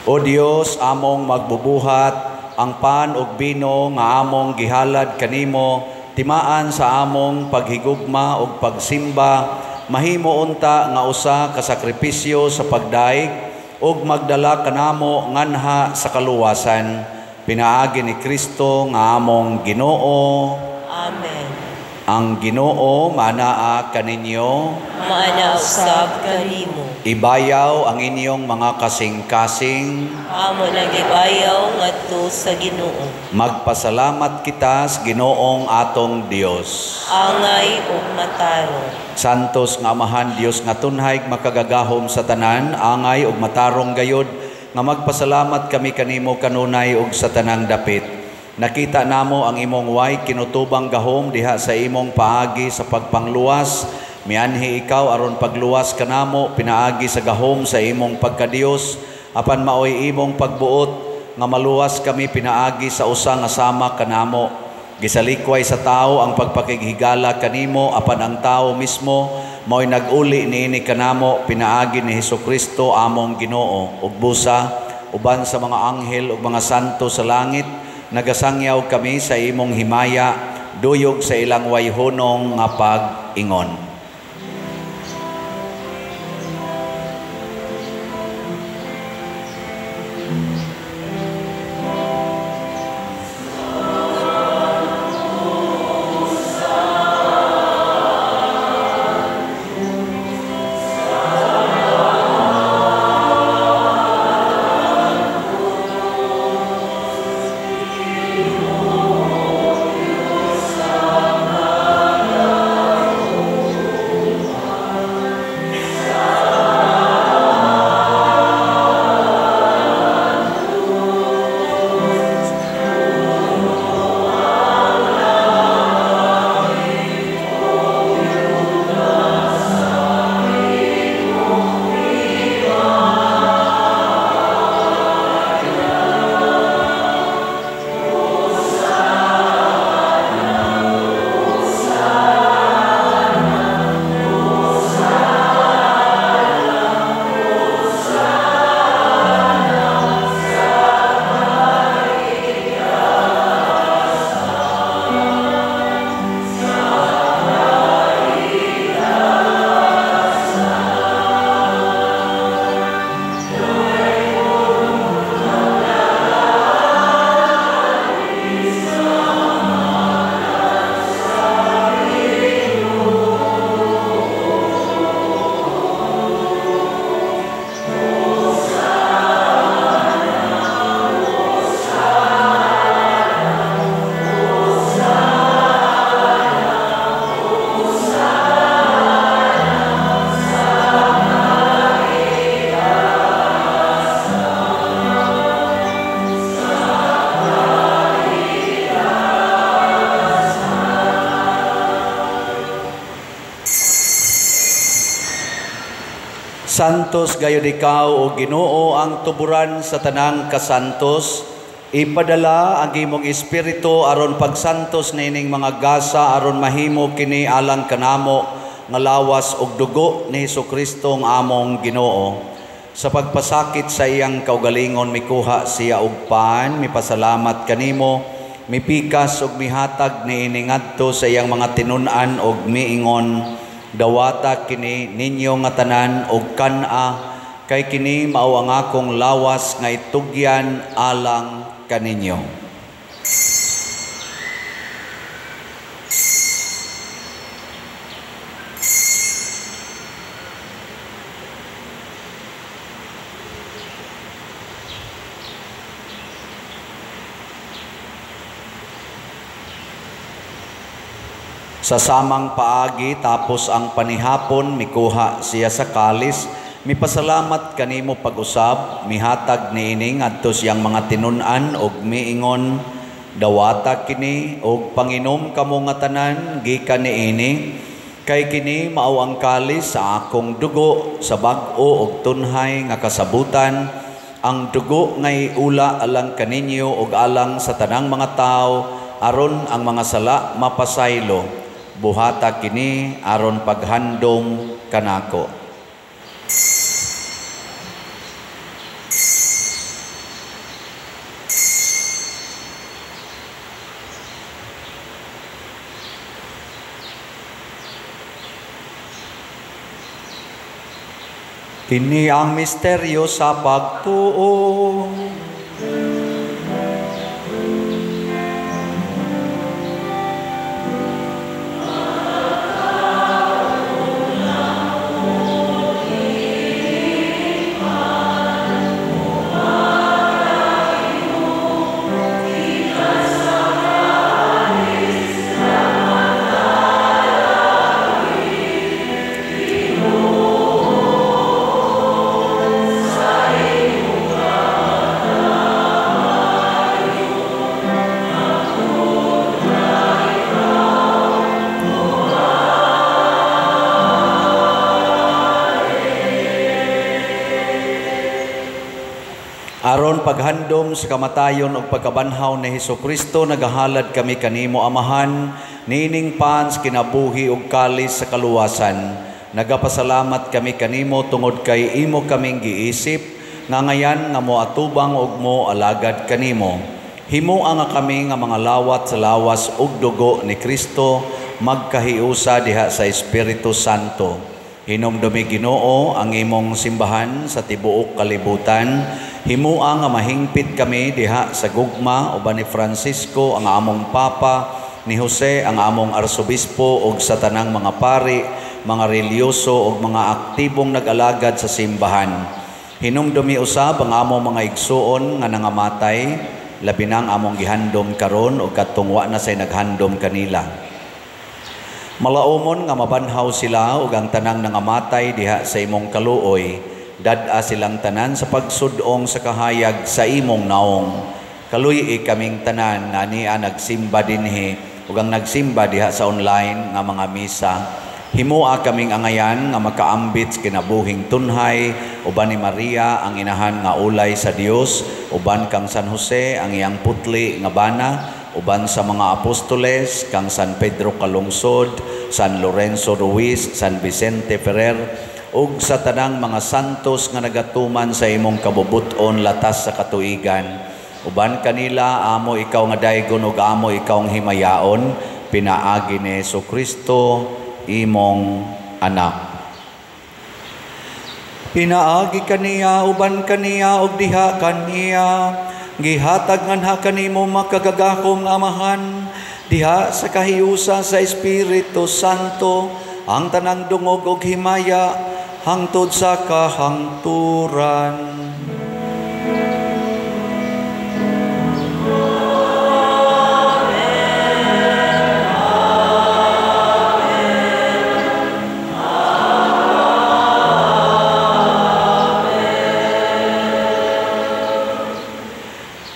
O Dios, among magbubuhat, ang pan ug bino nga among gihalad kanimo, timaan sa among paghigugma ug pagsimba, mahimo unta nga usa ka sakripisyo sa pagdaig ug magdala kanamo nganha sa kaluwasan, pinaagi ni Kristo nga among Ginoo. Amen. Ang Ginoo manaa kaninyo, Maana usab kanimo. Ibayaw ang inyong mga kasing-kasing. Amo nang ibayaw ngadto sa Ginoo. Magpasalamat kita sa Ginoong atong Dios. Angay ug matarong. Santos nga Amahan Dios nga tunhay makagagahom sa tanan, angay ug matarong gayod nga magpasalamat kami kanimo kanunay ug sa tanang dapit. Nakita namo ang imong way kinutubang gahom diha sa imong paagi sa pagpangluwas. Mianhi ikaw aron pagluwas kanamo pinaagi sa gahom sa imong pagkadios, apan maoy imong pagbuot nga maluwas kami pinaagi sa usa nga sama kanamo. Gisalikway sa tao ang pagpakighigala kanimo, apan ang tao mismo maoy nag-uli niini kanamo pinaagi ni Hesukristo among Ginoo. Ug busa uban sa mga anghel ug mga santo sa langit, nagasangyaw kami sa imong himaya, duyog sa ilang wayhunong nga pag-ingon. Santos gayud ikaw o Ginoo ang tuburan sa tanang kasantos. Ipadala ang imong espiritu aron pagsantos niining mga gasa aron mahimo kini alang kanamo nga lawas ug dugo ni Hesukristo nga among Ginoo. Sa pagpasakit sa iyang kaugalingon mikuha siya og pan, mipasalamat kanimo, mipikas ug mihatag niini ngadto sa iyang mga tinun-an ug miingon, dawata kini ninyo nga tanan og kan-a, kay kini mao ang akong lawas nga itugyan alang kaninyo. Sa samang paagi tapos ang panihapon, mikuha siya sa kalis, mipasalamat kanimo pag-usab, mihatag niini ngadto siyang mga tinun-an og miingon, Dawata kini og panginom kamo nga tanan gikan niini, kay kini mao ang kalis sa akong dugo sa bag-o og tunhay nga kasabutan, ang dugo nga iula alang kaninyo ug alang sa tanang mga tawo aron ang mga sala mapasaylo. Buhata kini aron paghandom kanako. Kini ang misteryo sa pagtuo. Aron paghandom sa kamatayon ug pagkabanhaw ni Hesukristo, nagahalad kami kanimo Amahan, niining pans kinabuhi ug kalis sa kaluwasan. Nagapasalamat kami kanimo tungod kay imo kaming giisip, nga ngayan nga moatubang ug mo alagad kanimo. Himoa nga kami nga mga lawat sa lawas ug dugo ni Kristo, magkahiusa diha sa Espiritu Santo. Hinumdumi Ginoo ang imong simbahan sa tibuok kalibutan. Himoa nga mahingpit kami diha sa gugma uban ni Francisco ang among Papa, ni Jose ang among Arsobispo ug sa tanang mga pari, mga reliyoso ug mga aktibong nag-alagad sa simbahan. Hinumdumi usab ang among mga igsuon nga nangamatay, labi na ang among gihandom karon ug kadtong wa na say naghandom kanila. Malaumon nga mabanhaw sila ug ang tanang nangamatay diha sa imong kaluoy. Dad-a silang tanan sa pagsudong sa kahayag sa imong naong. Kaluy-i kaming tanan nga ania nagsimba dinhi ug ang nagsimba diha sa online nga mga misa. Himoa kaming angayan nga makaambit sa kinabuhing tunhay uban ni Maria ang inahan nga ulay sa Dios, uban kang San Jose ang iyang putli nga bana, uban sa mga apostoles kang San Pedro Calungsod, San Lorenzo Ruiz, San Vicente Ferrer, ug sa tanang mga santos nga nagatuman sa imong kabubut-on latas sa katuigan. Uban kanila amo ikaw nga daygon ug amo ikaw ang himayaon, pinaagi ni Hesukristo imong anak. Pinaagi kaniya, uban kaniya ug diha kaniya, gihatag nganha kanimo makagagahom Amahan, diha sa kahiusa sa Espiritu Santo, ang tanang dungog ug himaya hangtod sa kahangturan. Amen. Amen. Amen.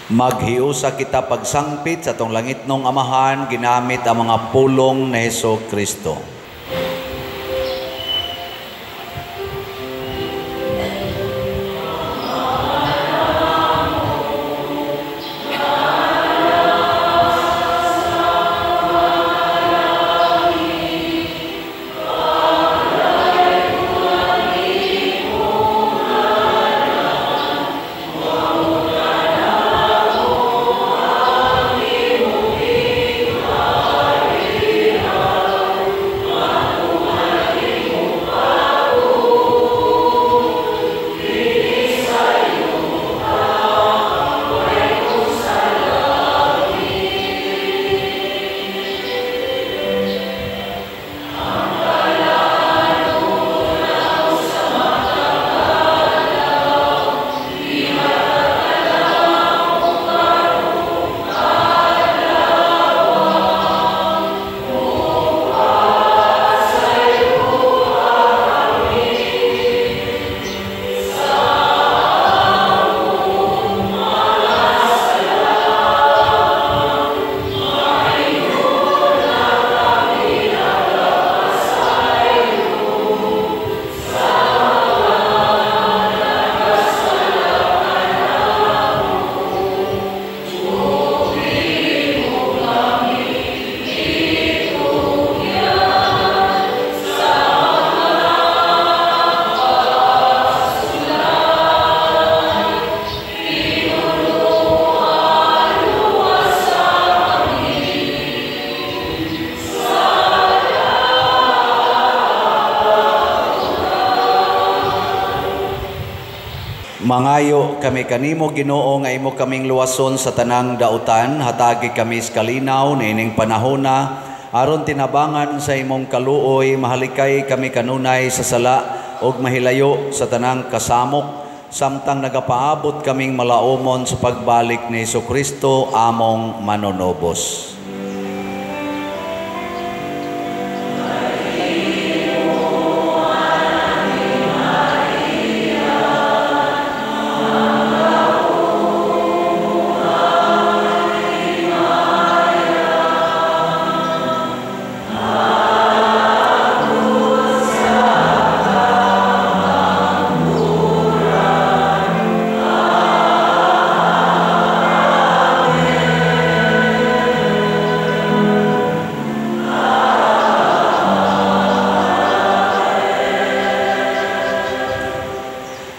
Maghiusa kita pagsangpit sa atong langitnong Amahan ginamit ang mga pulong ni Hesukristo. Mangayo kami kanimo, Ginoo, nga imo kaming luwason sa tanang dautan, hatagi kami sa kalinaw niining panahona aron tinabangan sa imong kaluoy, mahalikay kami kanunay sa sala ug mahilayo sa tanang kasamok, samtang nagapaabot kaming malaumon sa pagbalik ni Hesukristo among manunubos.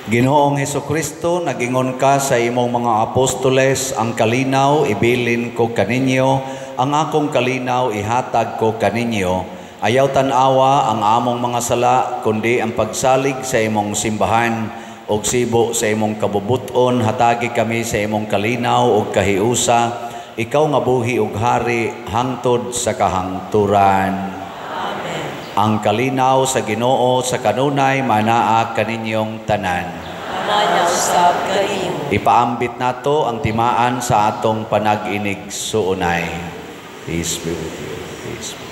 Ginoong Hesukristo, nagingon ka sa imong mga apostoles, ang kalinaw ibilin ko kaninyo, ang akong kalinaw ihatag ko kaninyo. Ayaw tan-awa ang among mga sala, kundi ang pagsalig sa imong simbahan ug sibo sa imong kabubuton, hatagi kami sa imong kalinaw ug kahiusa. Ikaw nga buhi ug hari hangtod sa kahangturan. Amen. Ang kalinaw sa Ginoo sa kanunay manaa kaninyong tanan. Mana usab kanimo. Ipaambit nato ang timaan sa atong panag-inig suunay. Peace be with you. Peace be.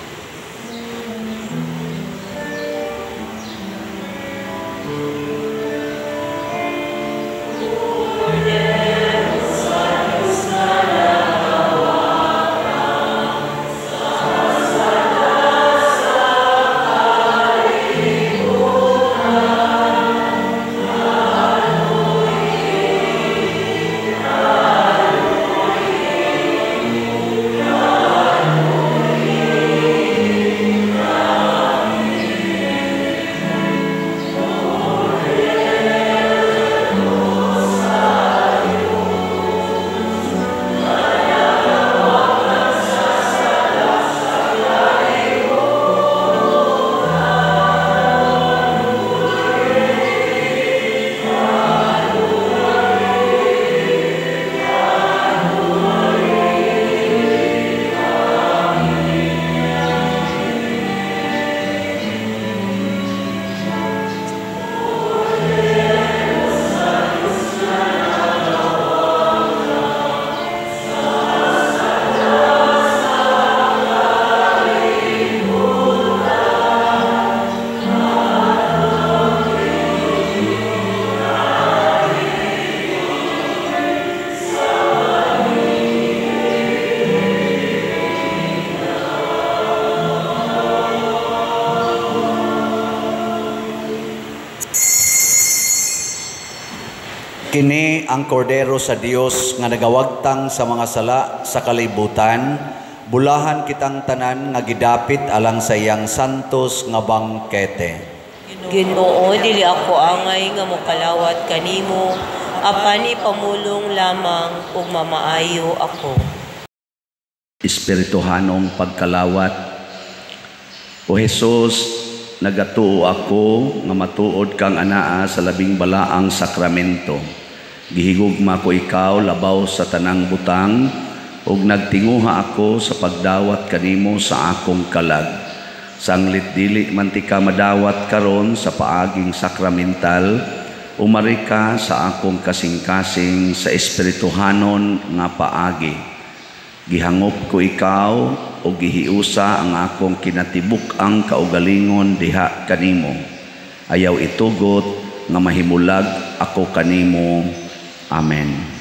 Kini ang kordero sa Dios nga nagawagtang sa mga sala sa kalibutan, bulahan kitang tanan nga gidapit alang sa iyang santos nga bangkete. Ginoo, dili ako angay nga mokalawat kanimo, apan ipamulong lamang ug mamaayo ako. Espirituhanong pagkalawat. O Jesus, nagatuo ako nga matuod kang anaa sa labing balaang sakramento. Gihigugma ko ikaw labaw sa tanang butang, ug nagtinguha ako sa pagdawat kanimo sa akong kalag. Sanglit dili man ti ka madawat karon sa paaging sakramental, umari ka sa akong kasing-kasing sa espirituhanon nga paagi. Gihangop ko ikaw o gihiusa ang akong kinatibuk-ang kaugalingon diha kanimo. Ayaw itugot nga mahimulag ako kanimo. Amen.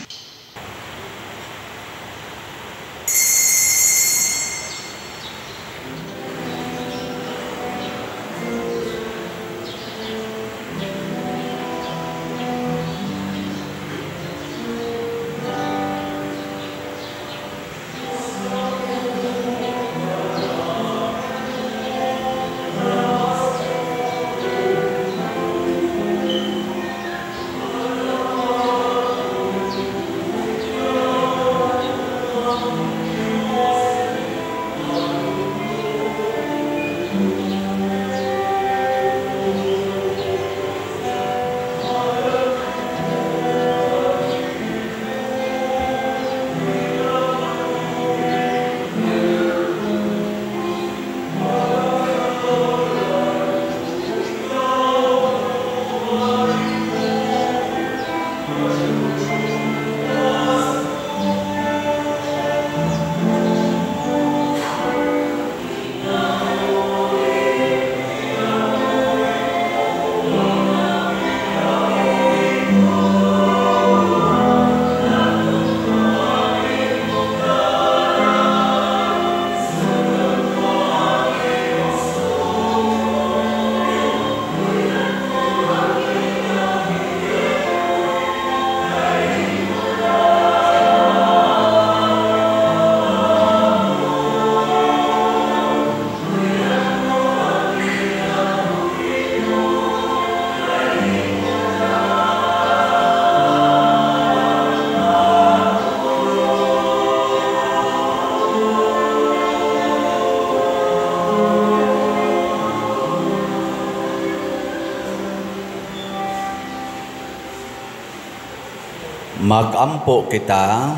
Magampo kita.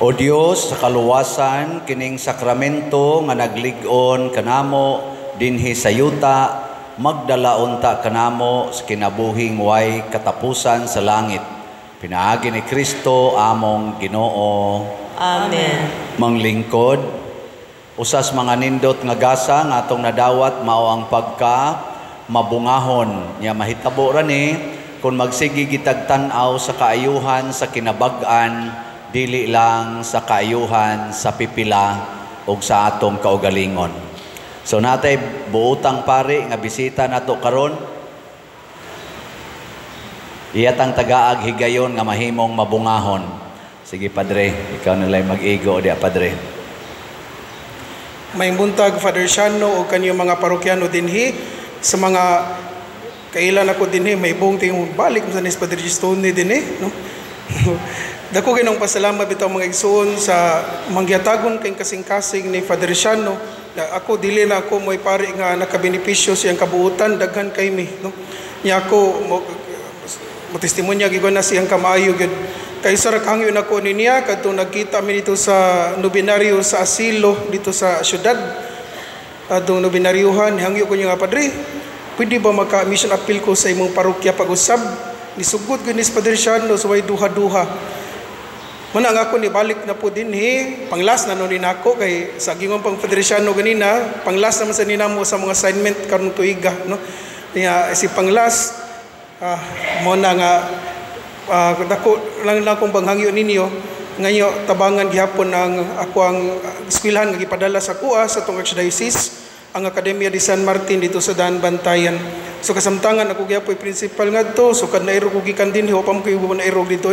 O Dios, sa kaluwasan kining sakramento nga naglig-on kanamo dinhi sa yuta, magdala unta kanamo sa kinabuhing way katapusan sa langit. Pinaagi ni Kristo among Ginoo. Amen. Manglingkod, usas mga nindot nga gasa nga atong nadawat mao ang pagka mabungahon. Nya mahitabo ra ni kung magsige gitag tan-aw sa kaayuhan sa kinabag-an, dili lang sa kaayuhan sa pipila og sa atong kaugalingon. So natay buotang pari nga bisita nato karon. Iyatang tagaag higayon nga mahimong mabungahon. Sige Padre, ikaw nalay mag-igo diya Padre. May buntag Father Shano o kanyo mga parokyano dinhi sa mga kailan ako dinhi may buong tingong balik sa ni Padre Gistone dinhi, no? Dako kay nang pasalamat bitaw mga igsoon sa mangyatagon kay kasing-kasing ni Father Shano. Na ako dili na ako mo'y pari nga nakabenepisyo siyang kabuutan, daghan kay mi, no? Nya ako mo testimonya gyud na siyang kamaayo gyud. Kay sa rakhangyo nako niya kadtong nagkita mi dito sa nobenaryo sa asilo dito sa syudad. Adong nobenaryuhan hangyo ko niya nga, Padre, pwede ba maka mission appeal ko sa imong parokya pag-usab? Nisugot gyud ni Padre Shano sa way duha-duha. Muna nga ako nibalik na po dinhi, panglas na no ni nako kay sa gingon pang Padre Shano ganina, panglas naman sa ninamo sa mga assignment karong tuiga, no. Niya si panglas mo na nga dako lang lang akong banghangyo ninyo ngayo tabangan gihapon ang ako ang eskwelahan nga gipadala sa kuha sa atong archdiocese, ang Akademya de San Martin dito sa Daan Bantayan. So kasamtangan ako gyapon principal ngadto, so kad nairog ko gikan dinhi, wa pa mo kayo nairog dito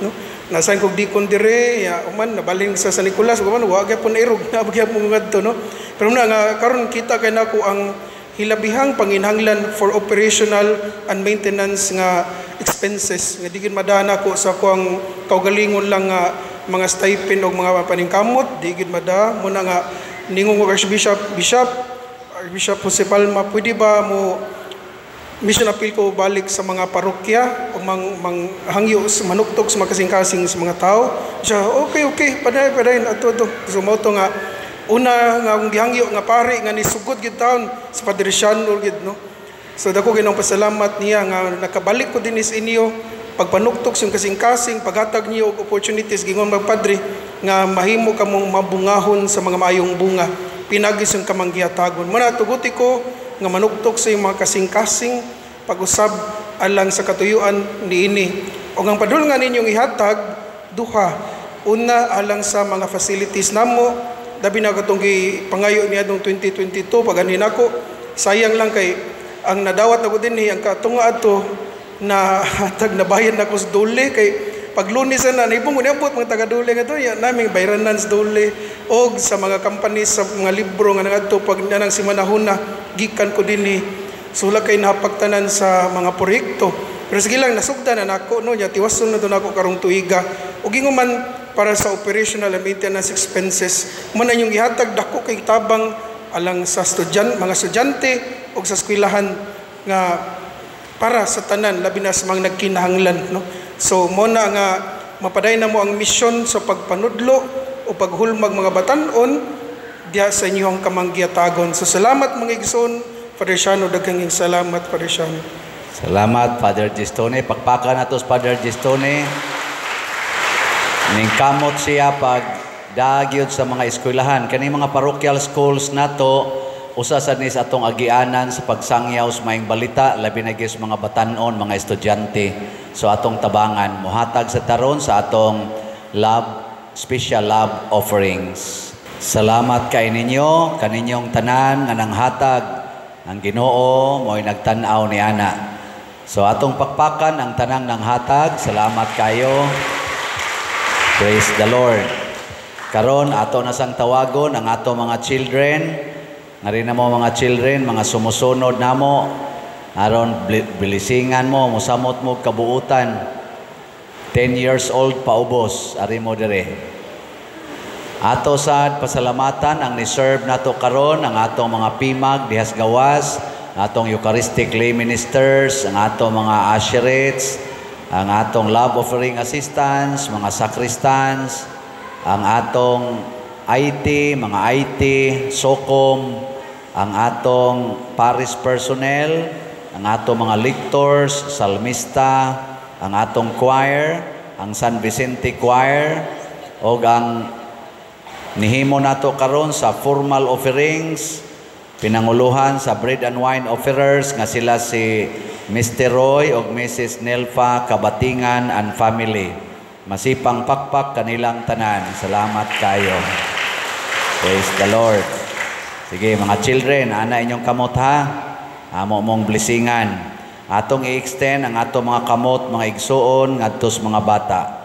no. Nasan kog dikon dire ya uman nabalhin sa San Nicolas uman wa gyapon nairog na gyapon ngadto, no. Pero na nga karon kita kay nako ang hilabihang panginhanglan for operational and maintenance nga expenses nga di gid madana ko sa kuang kaugalingon lang nga mga stipend og mga paningkamot, di gid mada muna nga ningon ko Archbishop Archbishop Jose Palma, pwede ba mo mission appeal ko balik sa mga parokya o mang hangyo manuktok sa mga kasing-kasing sa mga tao? Siya, okay, paday ato to. So mao to nga una nga akong gihangyo nga pare nga nisugod gid taon sa Padre Shano gid, no. So dako ginong pasalamat niya nga nakabalik ko dinhi sa inyo pagpanuktok sa kasing-kasing, paghatag niyo og opportunities gingon magpadre nga mahimo kamong mabungahon sa mga maayong bunga pinagi sa kamanggihatagon. Muna tuguti ko nga manuktok sa iyong mga kasing-kasing pag-usab alang sa katuyuan niini. O ang padulngan ninyong ihatag duha. Una alang sa mga facilities namo, dabi na katong gipangayo niya dong 2022 pag anhin ako, sayang lang kay ang nadawat nako dinhi ang katunga adto na hatag na bayan nako sa dole kay pag Lunes na nibong niabot mga taga dole nga to ya naming bayranan sa dole og sa mga companies sa mga libro nga nangadto pag nanang simanahuna gikan ko dinhi. So wala kay nahapagtanan sa mga proyekto. Pero sige lang nasugdan na nako, no, nya tiwason na to nako karong tuiga. Og ingon man para sa operational and maintenance expenses, mo na inyong gihatag dako kay tabang alang sa mga estudyante og sa eskwelahan nga para sa tanan labi na sa mga nagkinahanglan, no. So mo na nga mapaday na mo ang misyon sa pagpanudlo o paghulmag mga batan-on diha sa inyong kamanggiyatagon. So salamat mga igsoon. Father Shano, daghang salamat Father Shano. Salamat Father Gistone. Pakpakan nato sa Father Gistone. Ningkamot siya pag dagyod sa mga eskwelahan. Kani mga parochial schools nato, usa sad ni sa atong agianan sa pagsangyaw sa maayong balita, labi na gyud sa mga batan-on, mga estudyante. So atong tabangan mohatag sa taron sa atong love, special love offerings. Salamat kay ninyo, kaninyong tanan nga nanghatag ang Ginoo mo'y nagtan-aw ni ana. So atong pakpakan ang tanang nanghatag. Salamat kayo. Praise the Lord. Karon ato na sang tawagon ang ato mga children. Ngari na mo mga children, mga sumusunod namo. Aron bilisingan mo, musamot mo kabuutan. 10 years old paubos, ari mo dire. Ato sad pasalamatan ang ni-serve nato karon ang atong mga pimag dihas gawas, Atong Eucharistic lay ministers, ang atong mga usherates, ang atong love offering assistants, mga sacristans, ang atong IT, mga IT, SOCOM, ang atong parish personnel, ang atong mga lectors, salmista, ang atong choir, ang San Vicente Choir, o ang nihimo nato karon sa formal offerings, pinanguluhan sa bread and wine offerers nga sila si Mr. Roy ug Mrs. Nelfa Kabatingan and family. Masipang pakpak kanilang tanan. Salamat kayo. Praise the Lord. Sige, mga children, ana inyong kamot ha. Amo mong blessingan. Atong i-extend ang atong mga kamot, mga igsuon, ngadto sa mga bata.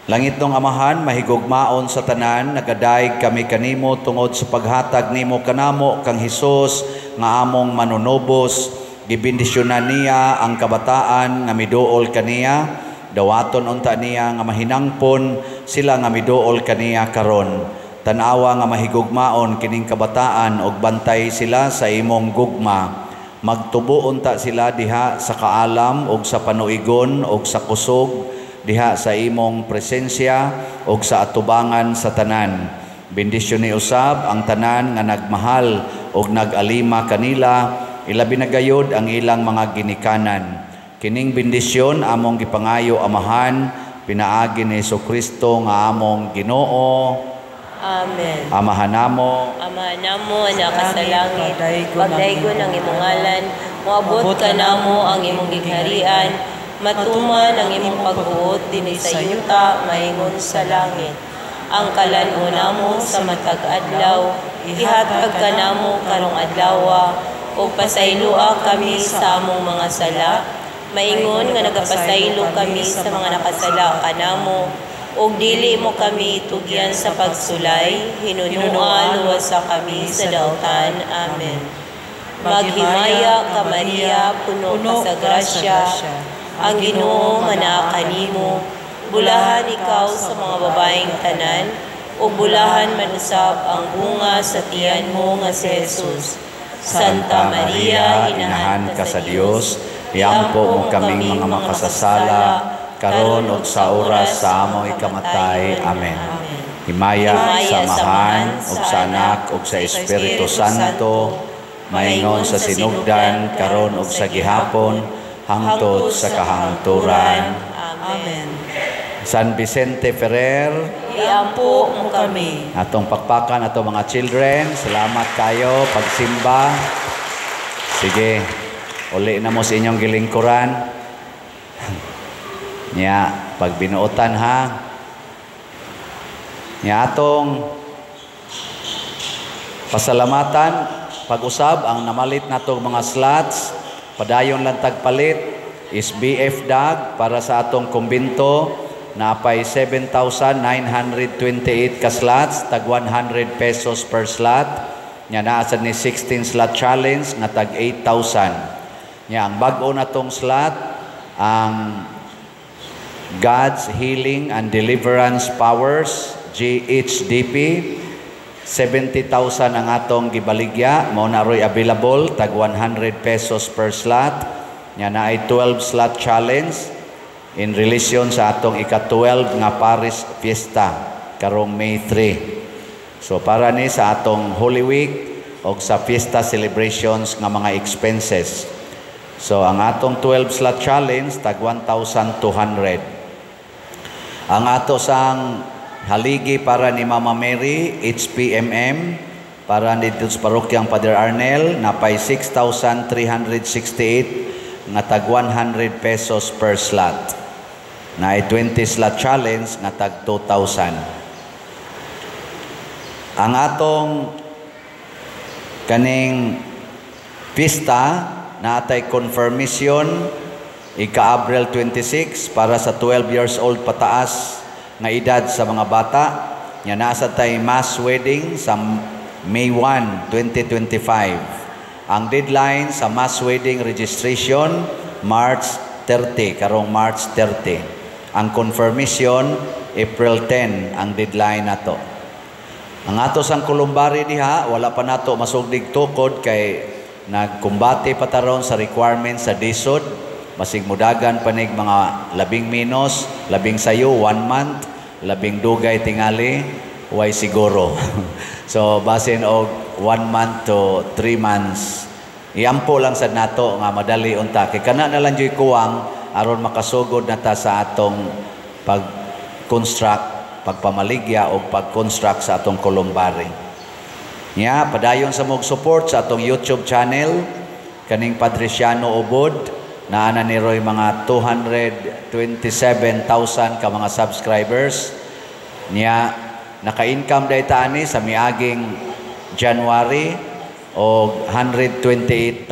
Langitnong Amahan, mahigugmaon sa tanan, nagadayeg kami kanimo tungod sa paghatag nimo kanamo kang Hesus nga among manunubos. Gibendisyonan niya ang kabataan nga miduol kaniya. Dawaton unta niya nga mahinangpon sila nga miduol kaniya karon. Tan-awa nga mahigugmaon kining kabataan ug bantay sila sa imong gugma. Magtubo unta sila diha sa kaalam ug sa panuigon ug sa kusog diha sa imong presensya ug sa atubangan sa tanan. Bendisyon ni usab ang tanan nga nagmahal ug nag-alima kanila, ilabi na gayod ang ilang mga ginikanan. Kining bendisyon among gipangayo, Amahan, pinaagi ni Kristo nga among Ginoo. Amen. Amahan namo, Ama namo nga naa ka sa langit, pagdaygon ang imong ngalan, moabot kanamo ang imong gingharian, matuman ang imong pagbuot dinhi sa yuta maingon sa langit. Ang kalan-on namo sa matag adlaw, ihatag kanamo karong adlawa, ug pasayloa kami sa among mga sala, maingon nga nagapasaylo kami sa mga nakasala kanamo, ug dili mo kami tugyan sa pagsulay, hinunua luwasa kami sa dautan. Amen. Maghimaya ka, Maria, puno ka sa grasya, ang Ginoo manaa kanimo, bulahan ikaw sa mga babaeng tanan, ug bulahan man usab ang bunga sa tiyan mo nga si Jesus. Santa Maria, Inahan ka sa Dios, iampo mo kaming mga makasasala, karon ug sa oras sa among ikamatay. Amen. Himaya sa Amahan, ug sa Anak, ug sa Espiritu Santo, maingon sa sinugdan, karon ug sa gihapon, hangtod sa kahangturan. Amen. San Vicente Ferrer, Iampo mo kami. Atong pakpakan atong mga children. Salamat kayo pagsimba. Sige, uli na mo sa inyong gilingkuran. Nya, pag binuotan ha. Nya atong pasalamatan pag-usab ang namalit natong mga slots, padayon lang tagpalit is BF Dag para sa atong kumbinto, napay 7,928 ka slots, tag 100 pesos per slot. Nya naa sad ni 16 slot challenge nga tag 8,000. Nya ang bag-o natong slot, ang God's Healing and Deliverance Powers, GHDP, 70,000 ang atong gibaligya, mao na roy available, tag 100 pesos per slot. Nya naay 12 slot challenge in relation sa atong ika-12 nga parish fiesta karong May 3. So para ni sa atong Holy Week o sa fiesta celebrations nga mga expenses. So ang atong 12 slot challenge tag 1,200. Ang ato sang haligi para ni Mama Mary, HPMM, para dito sa parokyang Father Arnel, napay 6,368 nga tag 100 pesos per slot. Na 20 slot challenge nga tag 2,000. Ang atong kaning pista naatay confirmation ika-Abril 26 para sa 12 years old pataas nga edad sa mga bata. Nya nasa tay mass wedding sa May 1, 2025. Ang deadline sa mass wedding registration March 30, karong March 30. Ang confirmation April 10 ang deadline nato. Ang ato sang kolumbari diha wala pa nato masugdig tukod kay Nagkumbate pa ta ron sa requirements sa DHSUD. Basig mudagan panig mga labing menos, labing sayo, one month, labing dugay tingali, way siguro. So basin og 1 month to 3 months. Iampo lang sad nato nga madali unta kay kana na lang juy kuwang aron makasugod na ta sa atong pag-construct, pagpamaligya o pag-construct sa atong columbary. Nya, padayon sa mog support sa atong YouTube channel kaning Padriciano Ubod, naa na ni roy mga 227,000 ka mga subscribers. Nya, naka-income day ta ani sa miaging January og 128,000.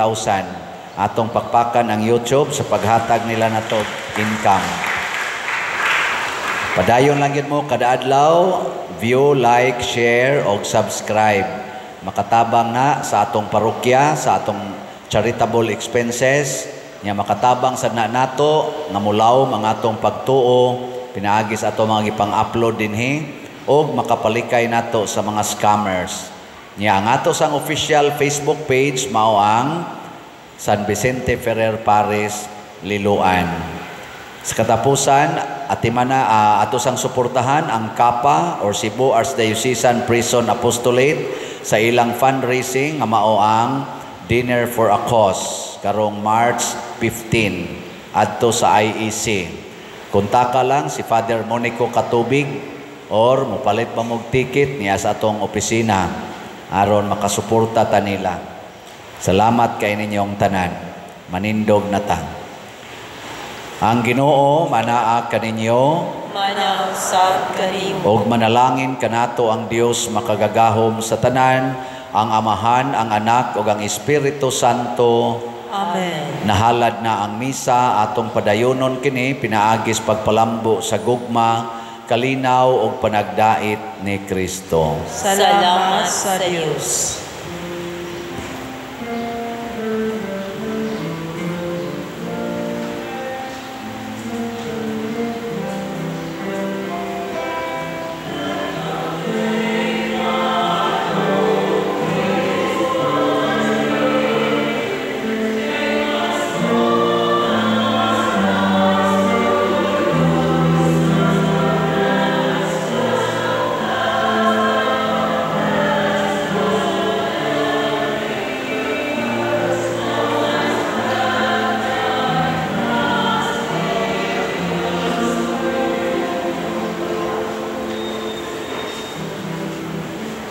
Atong pakpakan ang YouTube sa paghatag nila nato income. Padayon lang yun mo kada adlaw, view, like, share og subscribe. Makatabang na sa atong parokya, sa atong charitable expenses, nya makatabang sa na nato nga mulaw ang atong pagtuo pinaagi sa ato mga gipang-upload dinhi og makapalikay nato sa mga scammers. Nya ang ato sang official Facebook page mao ang San Vicente Ferrer Parish, Liloan. Sa katapusan, atimana ato sang suportahan ang KAPA or Cebu Archdiocesan Prison Apostolate sa ilang fundraising nga mao ang Dinner for a Cause karong March 15 adto sa IEC. Kontaka lang si Father Monico Katubig or mopalit pa mog ticket niya sa atong opisina aron makasuporta ta nila. Salamat kay ninyong tanan. Manindog na ta. Ang Ginoo manaa kaninyo. Manaa usab kanimo. Ug manalangin kanato ang Dios makagagahom sa tanan, ang Amahan, ang Anak ug ang Espiritu Santo. Amen. Nahalad na ang misa, atong padayonon kini pinaagis pagpalambo sa gugma, kalinaw ug panagdait ni Kristo. Salamat sa Dios.